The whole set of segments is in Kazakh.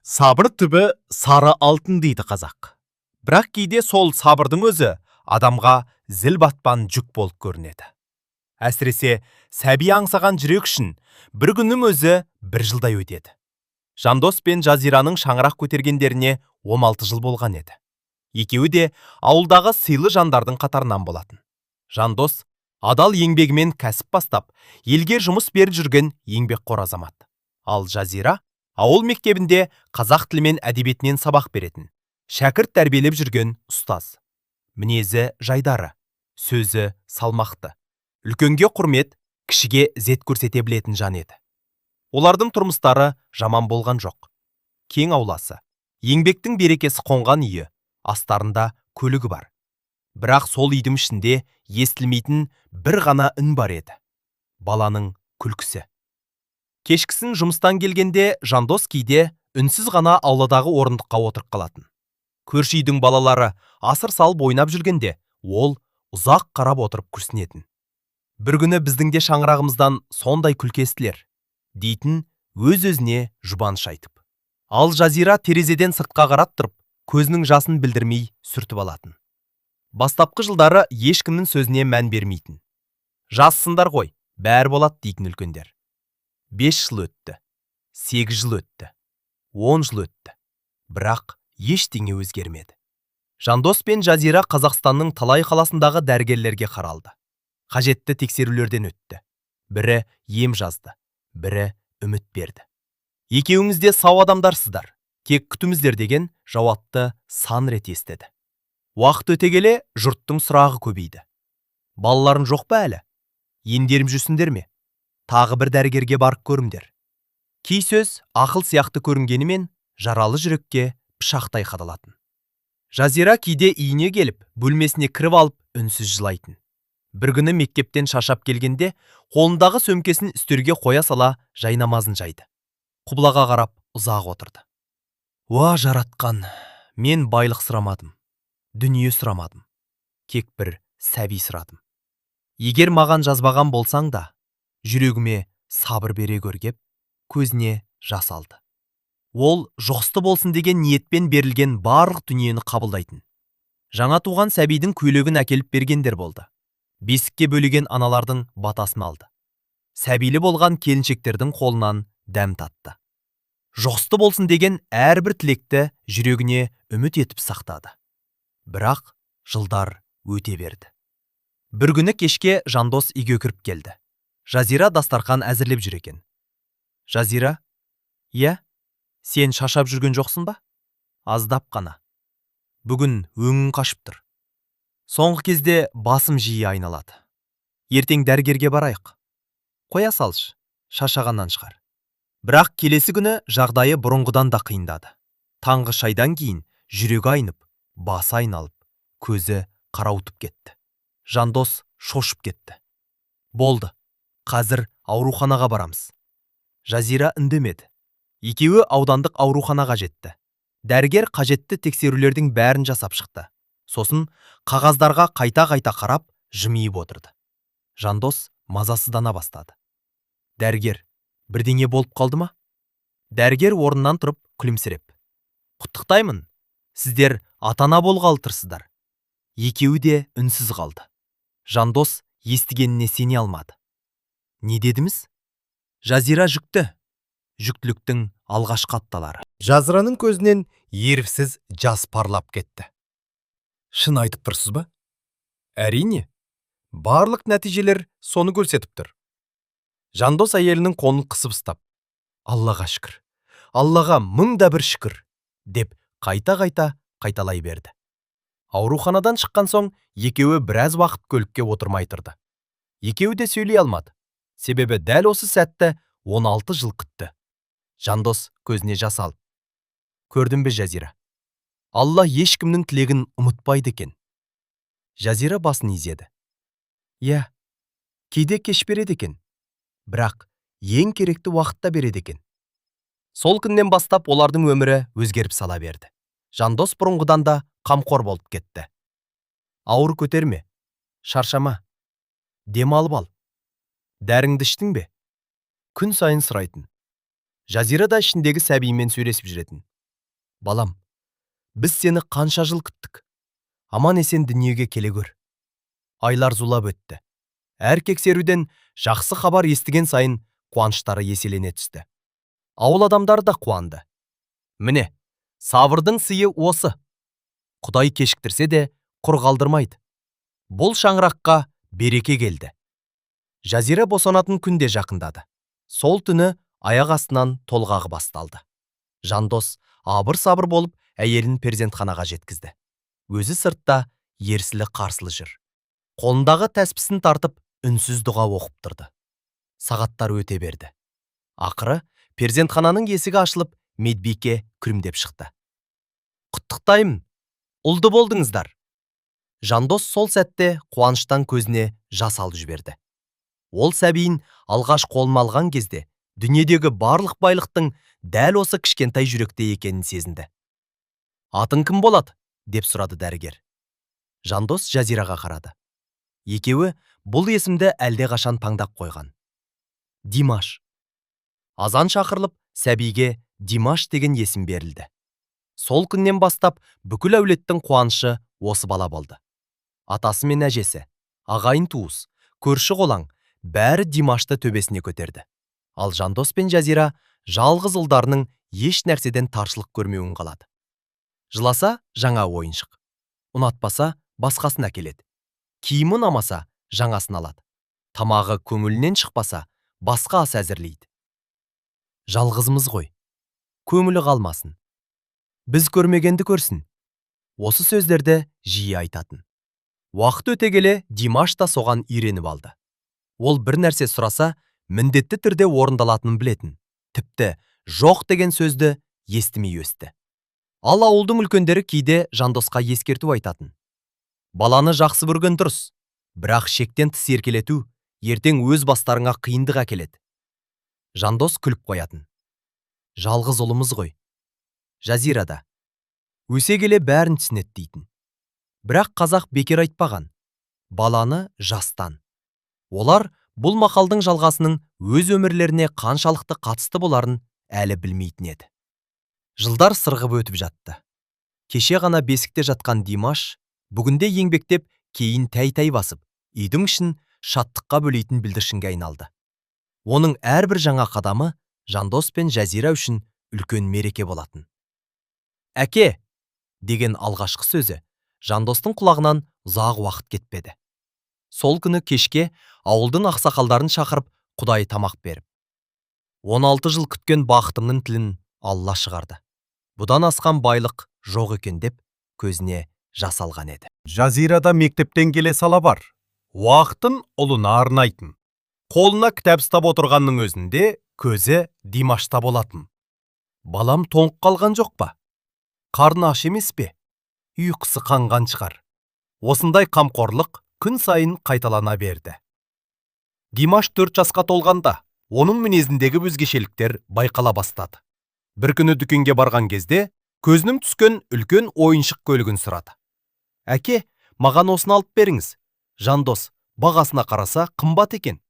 Сабыр түбі сары алтын дейді қазақ. Бірақ кейде сол сабырдың өзі адамға зіл батпан жүк болып көрінеді. Әсіресе сәби аңсаған жүрек үшін бір күннің өзі бір жылдай өтеді. Жандос пен Жазираның шаңырақ көтергендеріне 16 жыл болған еді. Екеуі де ауылдағы сыйлы жандардың қатарынан болатын. Жандос адал еңбегімен кәсіп бастап, елге жұмыс беріп жүрген еңбекқор азамат. Ал Жазира ауыл мектебінде қазақ тілі мен әдебиетінен сабақ беретін, шәкірт тәрбиелеп жүрген ұстаз. Мінезі жайдары, сөзі салмақты. Үлкенге құрмет, кішіге ізет көрсете білетін жан еді. Олардың тұрмыстары жаман болған жоқ. Кең ауласы, еңбектің берекесі қонған үйі, астарында көлігі бар. Бірақ сол үйдің ішінде естілмейтін бір ғана үн бар еді. Баланың күлкісі. Кешкісін жұмыстан келгенде Жандос кейде үнсіз ғана ауладағы орындыққа отырып қалатын. Көрші үйдің балалары асыр салып ойнап жүргенде, ол ұзақ қарап отырып күрсінетін. «Бір күні біздің де шаңырағымыздан сондай күлкі естілер», дейтін өз-өзіне жұбаныш айтып. Ал Жазира терезеден сыртқа қарап тұрып, көзінің жасын білдірмей сүртіп алатын. Бастапқы жылдары ешкімнің сөзіне мән бермейтін. «Жассыңдар ғой, бәрі болады», дейтін үлкендер. 5 жыл өтті, 8 жыл өтті, 10 жыл өтті. Бірақ ештеңе өзгермеді. Жандос пен Жазира Қазақстанның талай қаласындағы дәрігерлерге қаралды. Қажетті тексерулерден өтті. Бірі ем жазды, бірі үміт берді. «Екеуіңіз де сау адамдарсыздар, тек күтіңіздер», деген жауапты сан рет естіді. Уақыт өте келе жұрттың сұрағы көбейді. «Балаларың жоқ па әлі? Емделіп жүрсіңдер ме? Тағы бір дәрігерге барып көріңдер». Кей сөз ақыл сияқты көрінгенімен, жаралы жүрекке пышақтай қадалатын. Жазира кейде үйіне келіп, бөлмесіне кіріп алып, үнсіз жылайтын. Бір күні мектептен шаршап келгенде, қолындағы сөмкесін үстелге қоя сала жайнамазын жайды. Құбылаға қарап ұзақ отырды. «Уа, Жаратқан, мен байлық сұрамадым, дүние сұрамадым. Тек бір сәби сұрадым. Егер маған жазбаған болсаң да, жүрегіме сабыр бере көр», деп көзіне жас алды. Ол жұғысты болсын деген ниетпен берілген барлық дүниені қабылдайтын. Жаңа туған сәбидің көйлегін әкеліп бергендер болды. Бесікке бөлеген аналардың батасын алды. Сәбилі болған келіншектердің қолынан дәм татты. Жұғысты болсын деген әрбір тілекті жүрегіне үміт етіп сақтады. Бірақ жылдар өте берді. Бір күні кешке Жандос үйге кіріп келді. Жазира дастарқан әзірлеп жүр екен. «Жазира, иә, сен шаршап жүрген жоқсың ба?» «Аздап қана. Бүгін өңің қашып тұр». «Соңғы кезде басым жиі айналады. Ертең дәрігерге барайық». «Қоя салшы, шаршағаннан шығар». Бірақ келесі күні жағдайы бұрынғыдан да қиындады. Таңғы шайдан кейін жүрегі айнып, басы айналып, көзі қарауытып кетті. Жандос шошып кетті. «Болды, қазір ауруханаға барамыз». Жазира үндемеді. Екеуі аудандық ауруханаға жетті. Дәрігер қажетті тексерулердің бәрін жасап шықты. Сосын қағаздарға қайта-қайта қарап, жымиып отырды. Жандос мазасыздана бастады. «Дәрігер, бірдеңе болып қалды ма?» Дәрігер орнынан тұрып күлімсіреп: «Құттықтаймын, сіздер ата-ана болғалы тұрсыздар». Екеуі де үнсіз қалды. Жандос естігеніне сене алмады. «Не дедіңіз?» «Жазира жүкті». Жүктіліктің алғашқы апталары. Жазираның көзінен еріксіз жас парлап кетті. «Шын айтып тұрсыз ба?» «Әрине. Барлық нәтижелер соны көрсетіп тұр». Жандос әйелінің қолын қысып ұстап: «Аллаға шүкір. Аллаға мың да бір шүкір», деп қайта-қайта қайталай берді. Ауруханадан шыққан соң екеуі біраз уақыт көлікке отырмай тұрды. Екеуі де сөйлей алмады. Себебі дәл осы сәтті 16 жыл күтті. Жандос көзіне жас алып: «Көрдің бе, Жазира? Алла ешкімнің тілегін ұмытпайды екен». Жазира басын изеді. «Иә, кейде кеш береді екен. Бірақ ең керекті уақытта береді екен». Сол күннен бастап олардың өмірі өзгеріп сала берді. Жандос бұрынғыдан да қамқор болып кетті. «Ауыр көтерме, шаршама, демалып ал. Дәріңді іштің бе?» Күн сайын сұрайтын. Жазира да ішіндегі сәбиімен сөйлесіп жүретін. Балам, біз сені қанша жыл күттік. Аман-есен дүниеге келе көр. Айлар зулап өтті. Әр тексеруден жақсы хабар естіген сайын қуаныштары еселене түсті. Ауыл адамдары да қуанды. Міне, сабырдың сыйы осы. Құдай кешіктірсе де құр қалдырмайды. Бұл шаңыраққа береке келді. Жазира босанатын күн де жақындады. Сол түні аяқ астынан толғағы басталды. Жандос абыр-сабыр болып әйелін перзентханаға жеткізді. Өзі сыртта ерсілі-қарсылы жүр. Қолындағы тәспісін тартып, үнсіз дұға оқып тұрды. Сағаттар өте берді. Ақыры перзентхананың есігі ашылып, медбике күлімдеп шықты. Құттықтаймын, ұлды болдыңыздар. Жандос сол сәтте қуаныштан көзіне жас алып жіберді. Ол сәбиін алғаш қолына алған кезде дүниедегі барлық байлықтың дәл осы кішкентай жүректе екенін сезінді. Атың кім болады? Деп сұрады дәрігер. Жандос Жазираға қарады. Екеуі бұл есімді әлдеқашан таңдап қойған. Димаш. Азан шақырылып, сәбиге Димаш деген есім берілді. Сол күннен бастап бүкіл әулеттің қуанышы осы бала болды. Атасы мен әжесі, ағайын туыс, көрші қолаң бәрі Димашты төбесіне көтерді. Ал Жандос пен Жазира жалғыз ұлдарының еш нәрседен таршылық көрмеуін қалады. Жыласа, жаңа ойыншық. Ұнатпаса, басқасын әкеледі. Киімі ұнамаса, жаңасын алады. Тамағы көңілінен шықпаса, басқа ас әзірлейді. Жалғызымыз ғой. Көңілі қалмасын. Біз көрмегенді көрсін. Осы сөздерді жиі айтатын. Уақыт өте келе Димаш та соған үйреніп алды. Ол бір нәрсе сұраса, міндетті түрде орындалатынын білетін. Тіпті жоқ деген сөзді естімей өсті. Ал ауылдың үлкендері кейде Жандосқа ескерту айтатын. Баланы жақсы көрген дұрыс, бірақ шектен тыс еркелету ертең өз бастарыңа қиындық әкеледі. Жандос күліп қоятын. Жалғыз ұлымыз ғой. Жазира да. Өсе келе бәрін түсінеді дейтін. Бірақ қазақ бекер айтпаған. Баланы жастан. Олар бұл мақалдың жалғасының өз өмірлеріне қаншалықты қатысты боларын әлі білмейтін еді. Жылдар сырғып өтіп жатты. Кеше ғана бесікте жатқан Димаш бүгінде еңбектеп, кейін тәй-тәй басып, үйдің ішін шаттыққа бөлейтін бүлдіршінге айналды. Оның әрбір жаңа қадамы Жандос пен Жазира үшін үлкен мереке болатын. Әке! Деген алғашқы сөзі Жандостың құлағынан ұзақ уақыт кетпеді. Сол күні кешке ауылдың ақсақалдарын шақырып, құдайы тамақ беріп. 16 жыл күткен бақытымның тілін Алла шығарды. Бұдан асқан байлық жоқ екен деп көзіне жас алған еді. Жазира да мектептен келе сала бар. Уақытын ұлына арнайтын. Қолына кітап ұстап отырғанның өзінде көзі Димашта болатын. Балам тоңып қалған жоқ па? Қарны аш емес пе? Ұйқысы қанған шығар. Осындай қамқорлық күн сайын қайталана берді. Димаш 4 жасқа толғанда оның мінезіндегі өзгешеліктер байқала бастады. Бір күні дүкенге барған кезде көзінің түскен үлкен ойыншық көлігін сұрады. Әке, маған осыны алып беріңіз. Жандос бағасына қараса қымбат екен.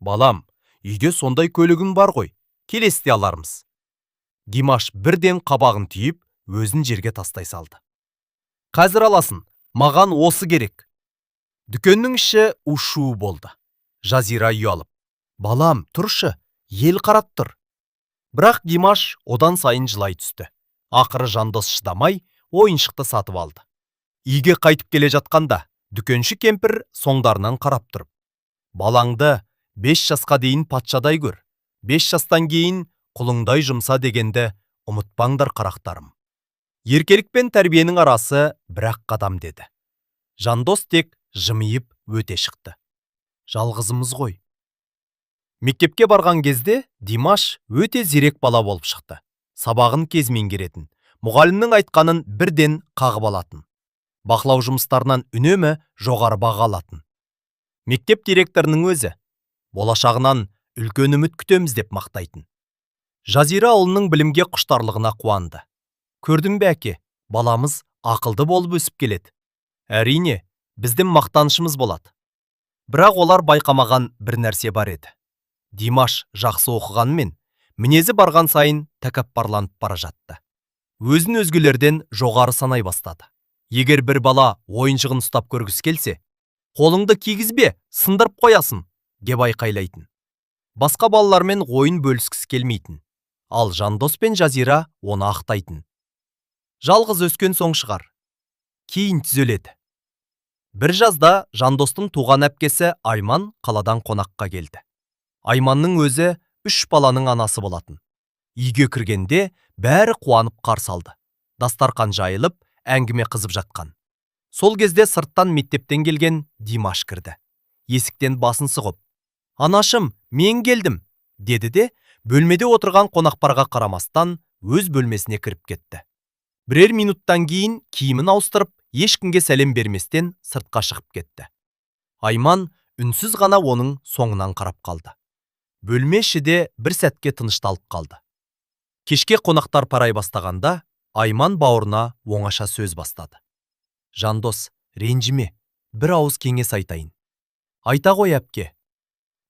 Балам, үйде сондай көлігің бар ғой, келесіде алармыз. Димаш бірден қабағын түйіп, өзін жерге тастай салды. Қазір аласың, маған осы керек. Дүкеннің іші у-шу болды. Жазира ұялып, балам, тұршы, ел қарап тұр. Бірақ Димаш одан сайын жылай түсті. Ақыры Жандос шыдамай, ойыншықты сатып алды. Үйге қайтып келе жатқанда, дүкенші кемпір соңдарынан қарап тұрып, балаңды 5 жасқа дейін патшадай көр, 5 жастан кейін құлыңдай жұмса дегенді ұмытпаңдар қарақтарым. Еркелік пен тәрбиенің арасы бір-ақ қадам деді. Жандос тек жымиып өте шықты. Жалғызымыз ғой. Мектепке барған кезде Димаш өте зерек бала болып шықты. Сабағын кез меңгеретін, мұғалімнің айтқанын бірден қағып алатын. Бақылау жұмыстарынан үнемі жоғары баға алатын. Мектеп директорының өзі болашағынан үлкен үміт күтеміз деп мақтайтын. Жазира ұлының білімге құштарлығына қуанды. Көрдің бе, әке, баламыз ақылды болып өсіп келеді. Әрине, біздің мақтанышымыз болады. Бірақ олар байқамаған бір нәрсе бар еді. Димаш жақсы оқығанымен, мінезі барған сайын тәкаппарланып бара жатты. Өзін өзгелерден жоғары санай бастады. Егер бір бала ойыншығын ұстап көргісі келсе, «Қолыңды кигізбе, сындырып қоясың», деп айқайлайтын. Басқа балалармен ойын бөліскісі келмейтін. Ал Жандос пен Жазира оны ақтайтын. Жалғыз өскен соң шығар. Кейін түзеледі. Бір жазда Жандостың туған әпкесі Айман қаладан қонаққа келді. Айманның өзі үш баланың анасы болатын. Үйге кіргенде бәрі қуанып қарсы алды. Дастарқан жайылып, әңгіме қызып жатқан. Сол кезде сырттан мектептен келген Димаш кірді. Есіктен басын сұғып, «Анашым, мен келдім», деді де, бөлмеде отырған қонақтарға қарамастан өз бөлмесіне кіріп кетті. Бірер минуттан кейін киімін ауыстырып, ешкімге сәлем берместен сыртқа шығып кетті. Айман үнсіз ғана оның соңынан қарап қалды. Бөлме іші де бір сәтке тынышталып қалды. Кешке қонақтар тарай бастағанда, Айман бауырына оңаша сөз бастады. «Жандос, ренжіме, бір ауыз кеңес айтайын». «Айта ғой, әпке».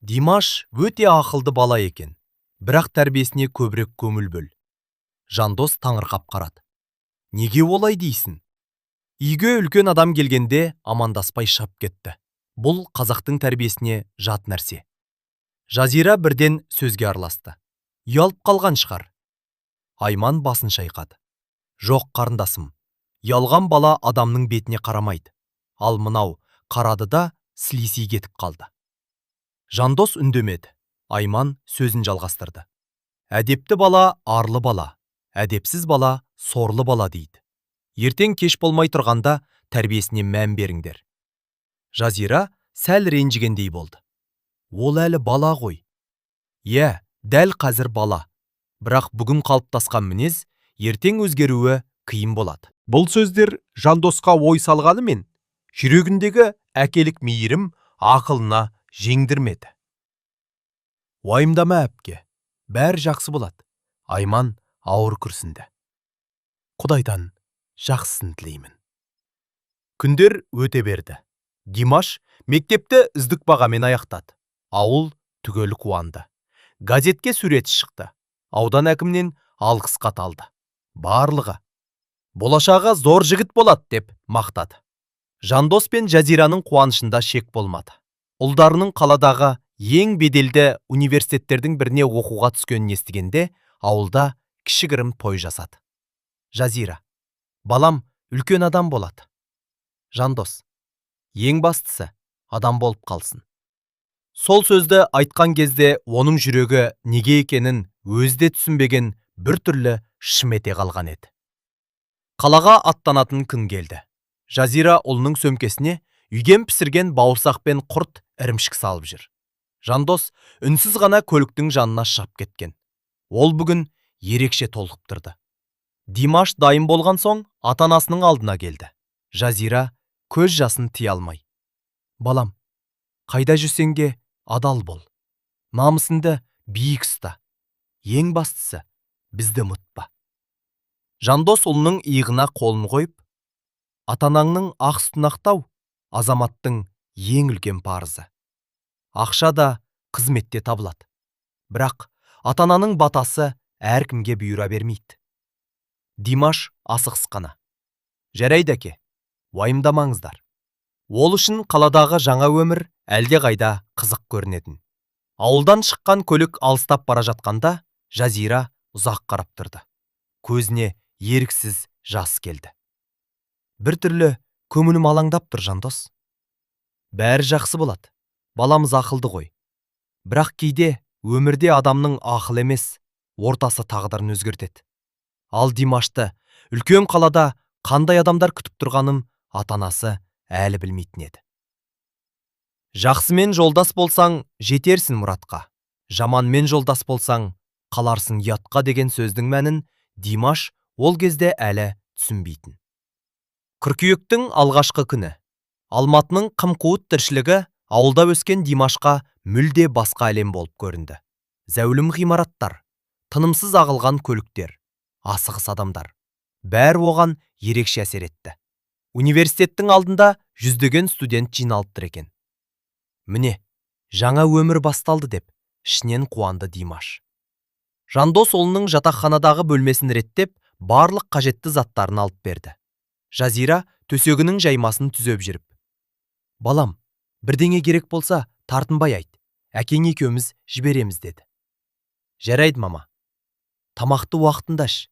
«Димаш өте ақылды бала екен, бірақ тәрбиесіне көбірек көңіл бөл». Жандос таңырқап қарады. «Неге олай дейсің?» Үйге үлкен адам келгенде амандаспай шығып кетті. Бұл қазақтың тәрбиесіне жат нәрсе. Жазира бірден сөзге араласты. «Ұялып қалған шығар». Айман басын шайқады. «Жоқ, қарындасым, ұялған бала адамның бетіне қарамайды. Ал мынау қарады да сілесі кетіп қалды». Жандос үндемеді. Айман сөзін жалғастырды. «Әдепті бала арлы бала, әдепсіз бала сорлы бала дейді. Ертең кеш болмай тұрғанда тәрбиесіне мән беріңдер». Жазира сәл ренжігендей болды. «Ол әлі бала ғой». «Иә, дәл қазір бала. Бірақ бүгін қалыптасқан мінез ертең өзгеруі қиын болады». Бұл сөздер Жандосқа ой салғанымен, жүрегіндегі әкелік мейірім ақылына жеңдірмеді. «Уайымдама, әпке, бәрі жақсы болады». Айман ауыр күрсінді. «Құдайдан жақсысын тілеймін». Күндер өте берді. Димаш мектепті үздік бағамен аяқтады. Ауыл түгел қуанды. Газетке суреті шықты. Аудан әкімінен алғыс хат алды. Барлығы «Болашағы зор жігіт болады» деп мақтады. Жандос пен Жазираның қуанышында шек болмады. Ұлдарының қаладағы ең беделді университеттердің біріне оқуға түскенін естігенде ауылда кішігірім той жасады. Жазира: «Балам үлкен адам болады». Жандос: «Ең бастысы адам болып қалсын». Сол сөзді айтқан кезде оның жүрегі неге екенін өзі де түсінбеген бір түрлі шым ете қалған еді. Қалаға аттанатын күн келді. Жазира ұлының сөмкесіне үйден пісірген бауырсақ пен құрт, ірімшік салып жүр. Жандос үнсіз ғана көліктің жанына шығып кеткен. Ол бүгін ерекше толқып тұрды. Димаш дайын болған соң ата-анасының алдына келді. Жазира көз жасын тия алмай: «Балам, қайда жүрсең де адал бол. Намысыңды биік ұста. Ең бастысы бізді ұмытпа». Жандос ұлының иығына қолын қойып, «Ата-анаңның ақ сүтін ақтау азаматтың ең үлкен парызы. Ақша да, қызметте табылады. Бірақ ата-ананың батасы әркімге бұйыра бермейді». Димаш асығыс қана: «Жарайды, әке, уайымдамаңыздар». Ол үшін қаладағы жаңа өмір әлдеқайда қызық көрінетін. Ауылдан шыққан көлік алыстап бара жатқанда Жазира ұзақ қарап тұрды. Көзіне еріксіз жас келді. «Бір түрлі көңілім алаңдап тұр, Жандос». «Бәрі жақсы болады. Баламыз ақылды ғой. Бірақ кейде өмірде адамның ақылы емес, ортасы тағдырын өзгертеді. Ал Димашты үлкен қалада қандай адамдар күтіп тұрғанын ата-анасы әлі білмейтін еді. Жақсымен жолдас болсаң, жетерсің мұратқа. Жаманмен жолдас болсаң, қаларсың ұятқа деген сөздің мәнін Димаш ол кезде әлі түсінбейтін. Қыркүйектің алғашқы күні. Алматының қым-қуыт тіршілігі ауылда өскен Димашқа мүлде басқа әлем болып көрінді. Зәулім ғимараттар, тынымсыз ағылған көліктер, асығыс адамдар. Бәрі оған ерекше әсер етті. Университеттің алдында жүздеген студент жиналып тұр екен. Міне, жаңа өмір басталды деп ішінен қуанды Димаш. Жандос ұлының жатақханадағы бөлмесін реттеп, Барлық қажетті заттарын алып берді. Жазира төсегінің жаймасын түзеп жүріп: «Балам, бірдеңе керек болса, тартынбай айт, әкең екеуміз жібереміз», – деді. «Жарайды, мама». «Тамақты уақытында іш».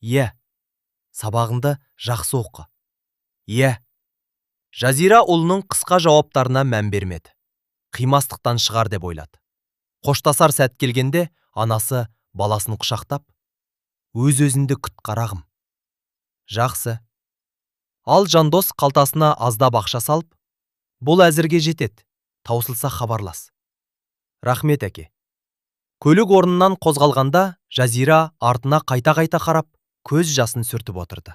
«Иә». «Сабағыңды жақсы оқы». «Иә». Жазира ұлының қысқа жауаптарына мән бермеді. Қимастықтан шығар деп ойлады. Қоштасар сәт келгенде анасы баласын құшақтап: «Өз өзіңді күт, қарағым». «Жақсы». Ал Жандос қалтасына аздап ақша салып: «Бұл әзірге жетеді, таусылса хабарлас». «Рахмет, әке». Көлік орнынан қозғалғанда Жазира артына қайта-қайта қарап, көз жасын сүртіп отырды.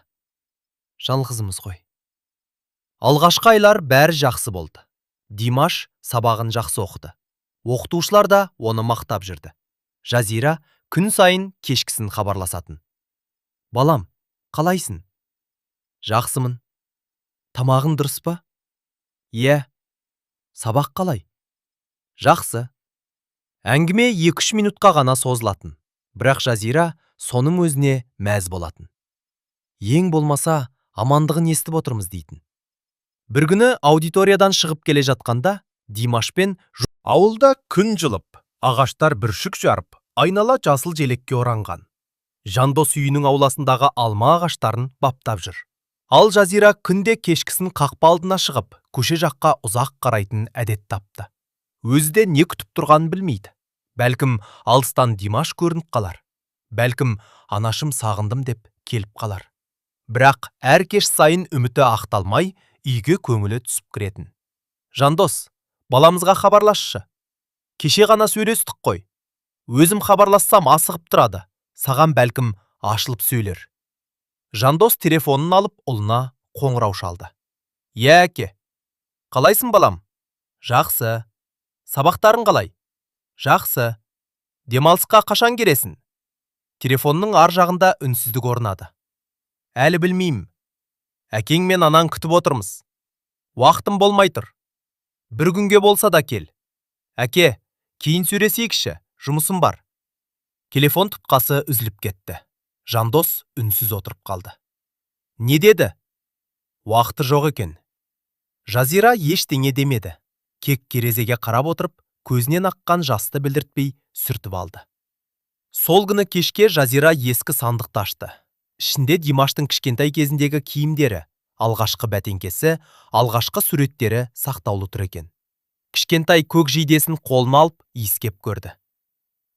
Жалғызымыз ғой. Алғашқы айлар бәрі жақсы болды. Димаш сабағын жақсы оқыды. Оқытушылар да оны мақтап жүрді. Жазира күн сайын кешкісін хабарласатын. «Балам, қалайсың?» «Жақсымын». «Тамағың дұрыс па?» «Иә». «Сабақ қалай?» «Жақсы». Әңгіме 2-3 минутқа ғана созылатын. Бірақ Жазира соның өзіне мәз болатын. Ең болмаса, амандығын естіп отырмыз дейтін. Бір күні аудиториядан шығып келе жатқанда Димашпен Ауылда күн жылып, ағаштар бүршік жарып, айнала жасыл желекке оранған. Жандос үйінің ауласындағы алма ағаштарын баптап жүр. Ал Жазира күнде кешкісін қақпа алдына шығып, көше жаққа ұзақ қарайтын әдет тапты. Өзі де не күтіп тұрғанын білмейді. Бәлкім, алыстан Димаш көрініп қалар. Бәлкім, анашым сағындым деп келіп қалар. Бірақ әр кеш сайын үміті ақталмай, үйге көңілі түсіп кіретін. «Жандос, баламызға хабарласшы». «Кеше ғана сөйлестік қой». «Өзім хабарлассам, асығып тұрады. Саған бәлкім ашылып сөйлер». Жандос телефонын алып, ұлына қоңырау шалды. «Иә, әке». «Қалайсың, балам?» «Жақсы». «Сабақтарың қалай?» «Жақсы». «Демалысқа қашан келесің?» Телефонның ар жағында үнсіздік орнады. «Әлі білмеймін. Әкең мен анаң күтіп отырмыз». «Уақытым болмай тұр». «Бір күнге болса да кел». «Әке, кейін сөйлесейікші, жұмысым бар». Телефон тұтқасы үзіліп кетті. Жандос үнсіз отырып қалды. «Не деді?» «Уақыты жоқ екен». Жазира ештеңе демеді. Тек терезеге қарап отырып, көзінен аққан жасты білдіртпей сүртіп алды. Сол күні кешке Жазира ескі сандықты ашты. Ішінде Димаштың кішкентай кезіндегі киімдері, алғашқы бәтеңкесі, алғашқы суреттері сақтаулы тұр екен. Кішкентай көк жейдесін қолына алып, иіскеп көрді.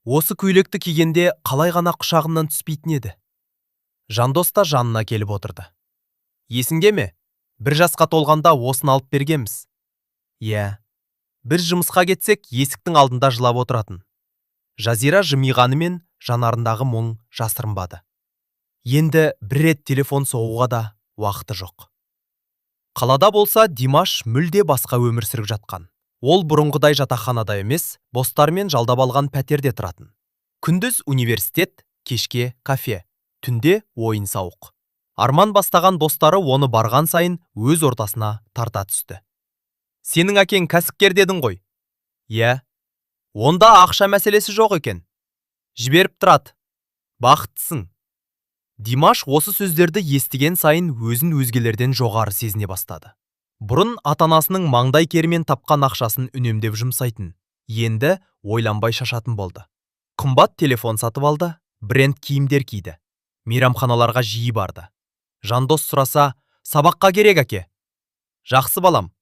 Осы көйлекті кигенде қалай ғана құшағымнан түспейтін еді. Жандос та жанына келіп отырды. «Есіңде ме? 1 жасқа толғанда осыны алып бергенбіз». «Иә». «Біз жұмысқа кетсек, есіктің алдында жылап отыратын». Жазира жымиғанымен, жанарындағы мұң жасырынбады. Енді бір рет телефон соғуға да уақыты жоқ. Қалада болса, Димаш мүлде басқа өмір сүріп жатқан. Ол бұрынғыдай жатақханада емес, достарымен жалдап алған пәтерде тұратын. Күндіз университет, кешке кафе, түнде ойын сауық. Арман бастаған достары оны барған сайын өз ортасына тарта түсті. «Сенің әкең кәсіпкер дедің ғой?» «Иә». «Онда ақша мәселесі жоқ екен. Жіберіп тұрады. Бақыттысың». Димаш осы сөздерді естіген сайын өзін өзгелерден жоғары сезіне бастады. Бұрын ата-анасының маңдай терімен тапқан ақшасын үнемдеп жұмсайтын. Енді ойланбай шашатын болды. Қымбат телефон сатып алды, бренд киімдер киді. Мейрамханаларға жиі барды. Жандос сұраса, «Сабаққа керек, әке». «Жақсы, балам».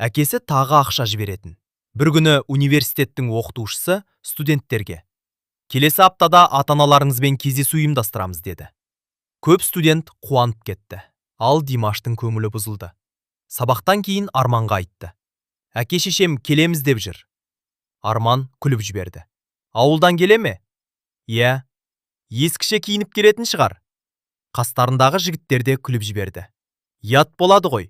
Әкесі тағы ақша жіберетін. Бір күні университеттің оқытушысы студенттерге: «Келесі аптада ата-аналарыңызбен кездесу ұйымдастырамыз», – деді. Көп студент қуанып кетті. Ал Димаштың көңілі бұзылды. Сабақтан кейін Арманға айтты: «Әке шешем келеміз деп жүр». Арман күліп жіберді. «Ауылдан келе ме?» «Иә». «Ескіше киініп келетін шығар». Қастарындағы жігіттер де күліп жіберді. «Ұят болады ғой».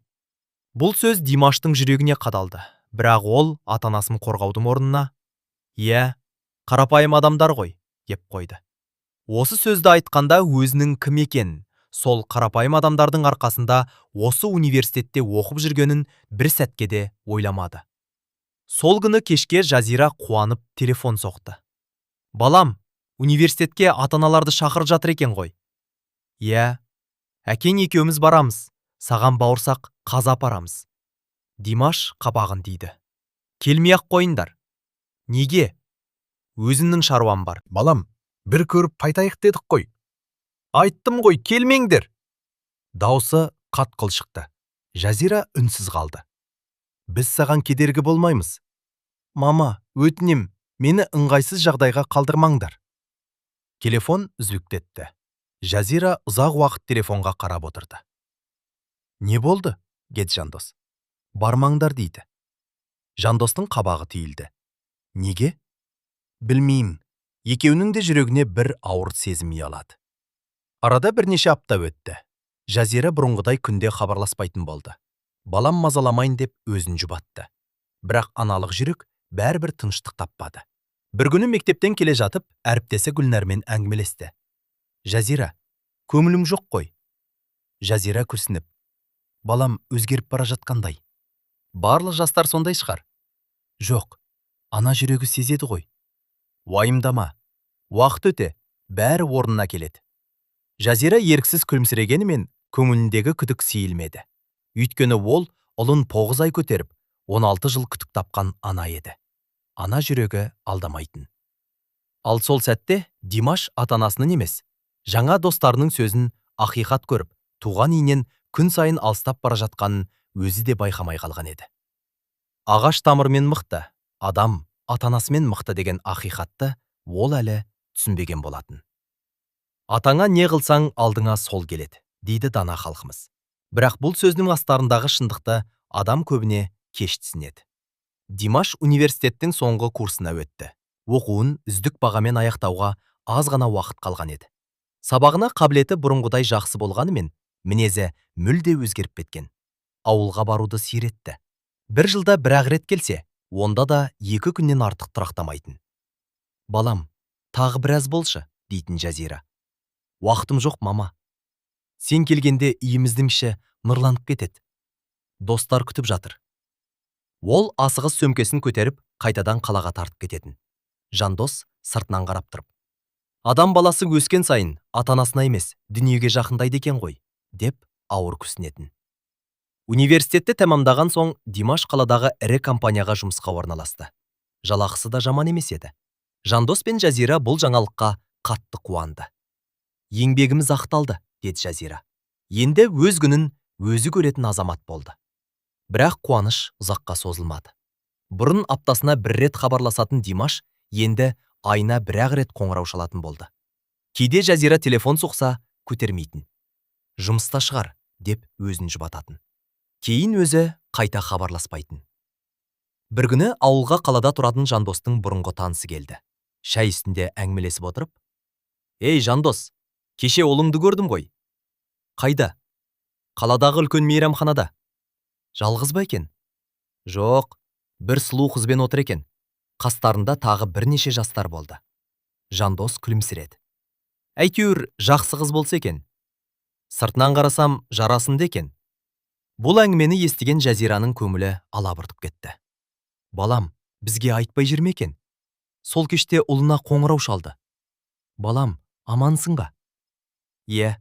Бұл сөз Димаштың жүрегіне қадалды. Бірақ ол ата-анасын қорғаудың орнына: «Иә, қарапайым адамдар ғой», – деп қойды. Осы сөзді айтқанда өзінің кім екенін, сол қарапайым адамдардың арқасында осы университетте оқып жүргенін бір сәтке де ойламады. Сол күні кешке Жазира қуанып телефон соқты. «Балам, университетке ата-аналарды шақырып жатыр екен ғой». Иә, әкең екеуміз барамыз, саған бауырсақ, қазы апарамыз. Димаш қабағын түйді. Келмей-ақ қойыңдар. Неге? Өзімнің шаруам бар. Балам, бір көріп қайтайық дедік қой. Айттым ғой, келмеңдер. Даусы қатқыл шықты. Жазира үнсіз қалды. Біз саған кедергі болмаймыз. Мама, өтінем, мені ыңғайсыз жағдайға қалдырмаңдар. Телефон үзіліп кетті. Жазира ұзақ уақыт телефонға қарап отырды. Не болды? Деді Жандос. Бармаңдар дейді. Жандостың қабағы түйілді. Неге? Білмеймін. Екеуінің де жүрегіне бір ауыр сезім ұялады. Арада бірнеше апта өтті. Жазира бұрынғыдай күнде хабарласпайтын болды. Балам мазаламайын деп өзін жұбатты. Бірақ аналық жүрек бәрібір тыныштық таппады. Бір күні мектептен келе жатып, әріптесі Гүлнәрмен әңгімелесті. Жазира, көңілім жоқ қой. Жазира күрсініп, балам өзгеріп бара жатқандай. Барлық жастар сондай шығар. Жоқ, ана жүрегі сезеді ғой. Уайымдама, уақыт өте, бәрі орнына келеді. Жазира еріксіз күлімсірегенімен көңіліндегі күдік сейілмеді. Өйткені ол ұлын 9 ай көтеріп, 16 жыл күтік тапқан ана еді. Ана жүрегі алдамайтын. Ал сол сәтте Димаш ата-анасының емес, жаңа достарының сөзін ақиқат көріп, туған үйінен күн сайын алыстап бара жатқанын өзі де байқамай қалған еді. Ағаш тамырымен мықты, адам ата-анасымен мықты деген ақиқатты ол әлі түсінбеген болатын. Атаңа не қылсаң, алдыңа сол келеді, дейді дана халқымыз. Бірақ бұл сөздің астарындағы шындықты адам көбіне кеш түсінеді. Димаш университеттің соңғы курсына өтті. Оқуын үздік бағамен аяқтауға аз ғана уақыт қалған еді. Сабағына қабілеті бұрынғыдай жақсы болғанымен, мінезі мүлде өзгеріп кеткен. Ауылға баруды сиретті. Бір жылда бір-ақ рет келсе, онда да 2 күннен артық тұрақтамайтын. Балам, тағы біраз болшы, дейтін Жазира. Уақытым жоқ, мама. Сен келгенде үйіміздің іші нұрланып кетеді. Достар күтіп жатыр. Ол асығыс сөмкесін көтеріп, қайтадан қалаға тартып кететін. Жандос сыртынан қарап тұрып, адам баласы өскен сайын ата-анасына емес, дүниеге жақындайды екен ғой, деп ауыр күрсінетін. Университетті тәмамдаған соң Димаш қаладағы ірі компанияға жұмысқа орналасты. Жалақысы да жаман емес еді. Жандос пен Жазира бұл жаңалыққа қатты қуанды. Еңбегіміз ақталды, деді Жазира. Енді өз күнін өзі көретін азамат болды. Бірақ қуаныш ұзаққа созылмады. Бұрын аптасына бір рет хабарласатын Димаш енді айына бір-ақ рет қоңырау шалатын болды. Кейде Жазира телефон соқса, көтермейтін. Жұмыста шығар, деп өзін жұбататын. Кейін өзі қайта хабарласпайтын. Бір күні ауылға қалада тұратын Жандостың бұрынғы танысы келді. Шай үстінде әңгімелесіп отырып, «Ей, Жандос, кеше ұлыңды көрдім ғой». «Қайда?» «Қаладағы үлкен мейрамханада». «Жалғыз ба екен?» «Жоқ, бір сұлу қызбен отыр екен». Қастарында тағы бірнеше жастар болды. Жандос күлімсіреді. Әйтеуір жақсы қыз болса екен. Сыртынан қарасам, жарасымды екен. Бұл әңгімені естіген Жазираның көңілі алабұртып кетті. Балам, бізге айтпай жүр ме екен? Сол кеште ұлына қоңырау шалды. Балам, амансың ба? Иә.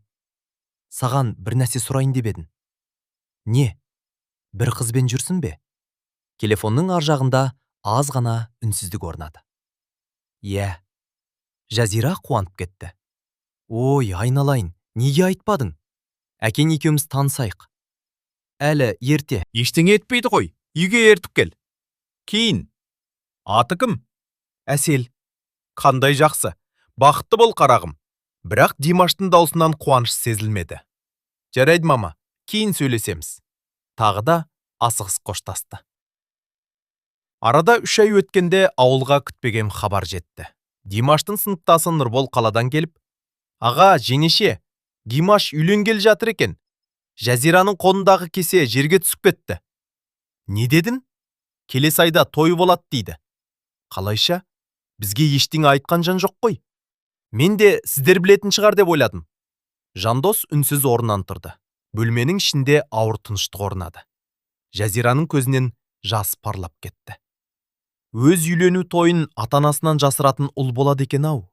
Саған бір нәрсе сұрайын деп едім. Не? Бір қызбен жүрсің бе? Телефонның ар жағында аз ғана үнсіздік орнады. Иә. Жазира қуанып кетті. Ой, айналайын, неге айтпадың? Әкең екеуміз танысайық. Әлі ерте. Ештеңе етпейді ғой, үйге ертіп кел. Кейін. Аты кім? Әсел. Қандай жақсы. Бақытты бол, қарағым. Бірақ Димаштың даусынан қуаныш сезілмеді. Жарайды, мама, кейін сөйлесеміз. Тағы да асығыс қоштасты. Арада 3 ай өткенде ауылға күтпеген хабар жетті. Димаштың сыныптасы Нұрбол қаладан келіп, «Аға, жеңеше, Димаш үйленгелі жатыр екен. Жазираның қолындағы кесе жерге түсіп кетті». Не дедің? Келесі айда той болады дейді. Қалайша? Бізге ештеңе айтқан жан жоқ қой. Мен де сіздер білетін шығар деп ойладым. Жандос үнсіз орнынан тұрды. Бөлменің ішінде ауыр тыныштық орнады. Жазираның көзінен жас парлап кетті. Өз үйлену тойын ата-анасынан жасыратын ұл болады екен ау.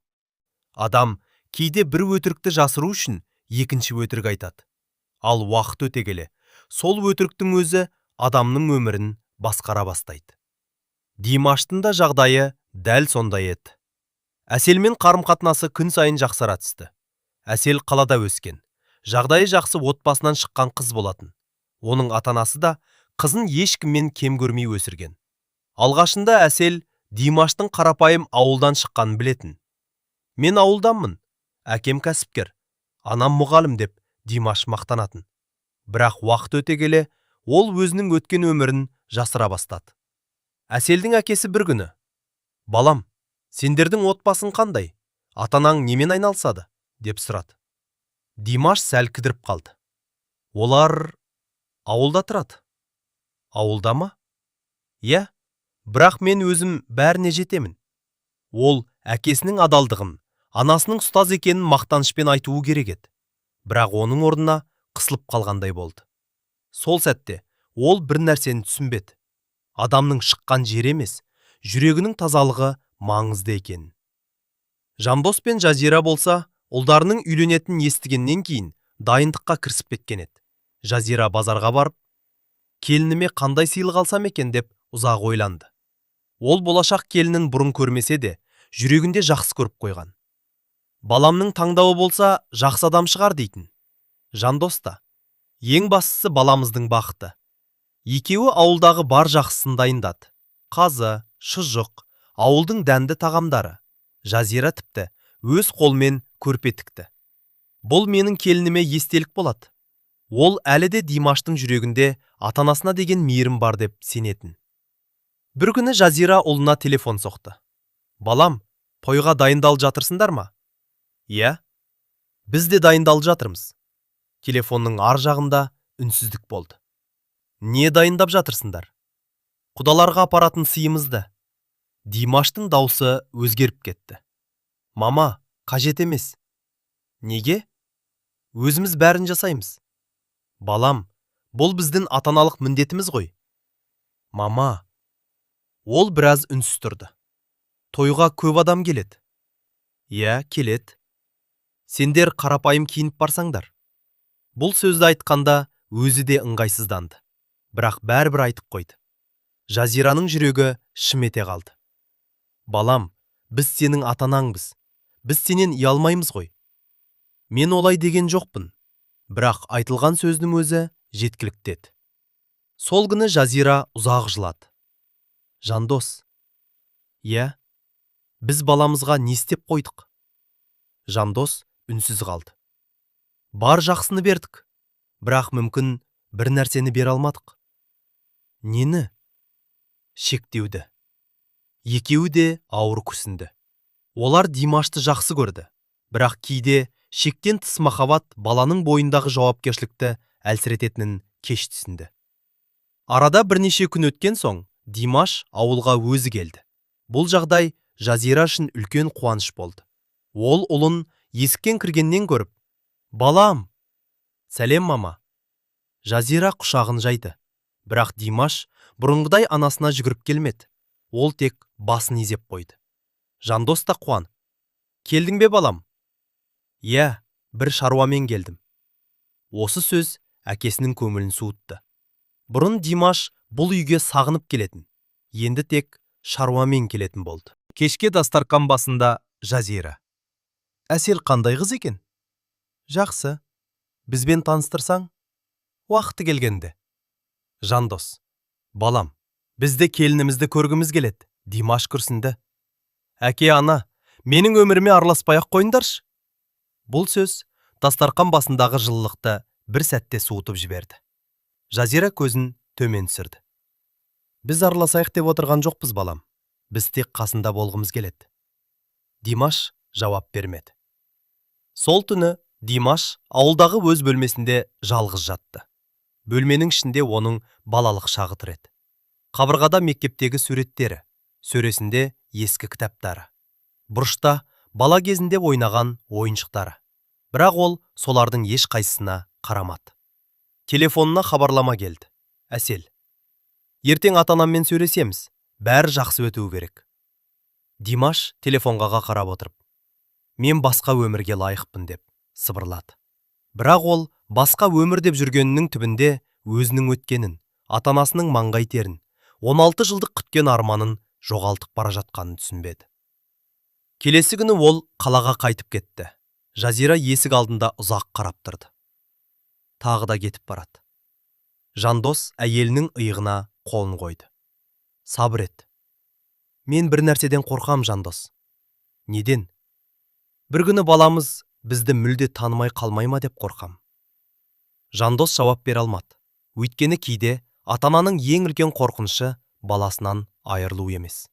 Адам кейде бір өтірікті жасыру үшін екінші өтірік айтады. Ал уақыт өте келе, сол өтіріктің өзі адамның өмірін басқара бастайды. Димаштың да жағдайы дәл сондай еді. Әселмен қарым-қатынасы күн сайын жақсара түсті. Әсел қалада өскен, жағдайы жақсы отбасынан шыққан қыз болатын. Оның ата-анасы да қызын ешкімнен кем көрмей өсірген. Алғашында Әсел Димаштың қарапайым ауылдан шыққанын білетін. «Мен ауылданмын, әкем кәсіпкер, анам мұғалім», – деп Димаш мақтанатын. Бірақ уақыт өте келе ол өзінің өткен өмірін жасыра бастады. Әселдің әкесі бір күні: «Балам, сендердің отбасың қандай? Ата-анаң немен айналысады?» – деп сұрады. Димаш сәл кідіріп қалды. «Олар ауылда тұрады». «Ауылда ма?» «Иә, бірақ мен өзім бәріне жетемін». Ол әкесінің адалдығын, анасының ұстаз екенін мақтанышпен айтуы керек еді. Бірақ оның орнына қысылып қалғандай болды. Сол сәтте ол бір нәрсені түсінбеді: адамның шыққан жері емес, жүрегінің тазалығы маңызды екенін. Жандос пен Жазира болса, ұлдарының үйленетінін естігеннен кейін дайындыққа кірісіп кеткен еді. Жазира базарға барып, «Келініме қандай сыйлық алсам екен?» деп ұзақ ойланды. Ол болашақ келінін бұрын көрмесе де, жүрегінде жақсы көріп қойған. «Баламның таңдауы болса, жақсы адам шығар», – дейтін. Жандос та: «Ең бастысы баламыздың бақыты». Екеуі ауылдағы бар жақсысын дайындады: қазы, шұжық, ауылдың дәмді тағамдары. Жазира тіпті өз қолымен көрпе тікті. «Бұл менің келініме естелік болады». Ол әлі де Димаштың жүрегінде ата-анасына деген мейірім бар деп сенетін. Бір күні Жазира ұлына телефон соқты: «Балам, тойға дайындалып жатырсыңдар ма?» «Иә, біз де дайындалып жатырмыз». Телефонның ар жағында үнсіздік болды. «Не дайындап жатырсыңдар?» «Құдаларға апаратын сыйымызды». Димаштың даусы өзгеріп кетті: «Мама, қажет емес». «Неге?» «Өзіміз бәрін жасаймыз». «Балам, бұл біздің ата-аналық міндетіміз ғой». «Мама». Ол біраз үнсіз тұрды. «Тойға көп адам келеді». «Иә, келеді». «Сендер қарапайым киініп барсаңдар». Бұл сөзді айтқанда өзі де ыңғайсызданды, бірақ бәрібір айтып қойды. Жазираның жүрегі шым ете қалды. «Балам, біз сенің ата-анаңбыз, біз сенен ұялмаймыз ғой». «Мен олай деген жоқпын», бірақ айтылған сөздің өзі жеткілікті еді. Сол күні Жазира ұзақ жылады. «Жандос». «Иә». «Біз баламызға не істеп қойдық?» Жандос үнсіз қалды. «Бар жақсыны бердік, бірақ мүмкін бір нәрсені бере алмадық». «Нені?» «Шектеуді». Екеуі де ауыр күрсінді. Олар Димашты жақсы көрді, бірақ кейде шектен тыс махаббат баланың бойындағы жауапкершілікті әлсірететінін кеш түсінді. Арада бірнеше күн өткен соң Димаш ауылға өзі келді. Бұл жағдай Жазира үшін үлкен қуаныш болды. Ол ұлын есіктен кіргеннен көріп: «Балам, сәлем, мама!» Жазира құшағын жайды. Бірақ Димаш бұрынғыдай анасына жүгіріп келмеді. Ол тек басын изеп қойды. Жандос та қуанып: «Келдің бе, балам?» «Иә, бір шаруамен келдім». Осы сөз әкесінің көңілін суытты. Бұрын Димаш бұл үйге сағынып келетін, енді тек шаруамен келетін болды. Кешке дастарқан басында Жазира: «Әсел қандай қыз екен?» «Жақсы». «Бізбен таныстырсаң?» «Уақыты келгенде». Жандос: «Балам, біз де келінімізді көргіміз келеді». Димаш күрсінді: «Әке, ана, менің өміріме араласпай ақ қойыңдаршы». Бұл сөз дастарқан басындағы жылылықты бір сәтте суытып жіберді. Жазира көзін төмен түсірді. «Біз араласайық деп отырған жоқпыз, балам, біз тек қасында болғымыз келеді». Димаш жауап бермеді. Сол түні Димаш ауылдағы өз бөлмесінде жалғыз жатты. Бөлменің ішінде оның балалық шағы тұр еді: қабырғада мектептегі суреттері, сөресінде ескі кітаптары, бұрышта бала кезінде ойнаған ойыншықтары. Бірақ ол солардың ешқайсысына қарамады. Телефонына хабарлама келді: Әсел. «Ертең ата анаммен сөйлесеміз, бәрі жақсы өтуі керек». Димаш телефонға қарап отырып: «Мен басқа өмірге лайықпын», – деп сыбырлады. Бірақ ол басқа өмір деп жүргенінің түбінде өзінің өткенін, ата-анасының маңдай терін, 16 жылдық күткен арманын жоғалтып бара жатқанын түсінбеді. Келесі күні ол қалаға қайтып кетті. Жазира есік алдында ұзақ қарап тұрды. Тағы да кетіп барады. Жандос әйелінің иығына қолын қойды. Сабыр ет. Мен бір нәрседен қорқам, Жандос. Неден? Бір күні баламыз бізді мүлде танымай қалмай ма деп қорқам. Жандос жауап бере алмады. Өйткені кейде ата-ананың ең үлкен қорқынышы баласынан айырылу емес.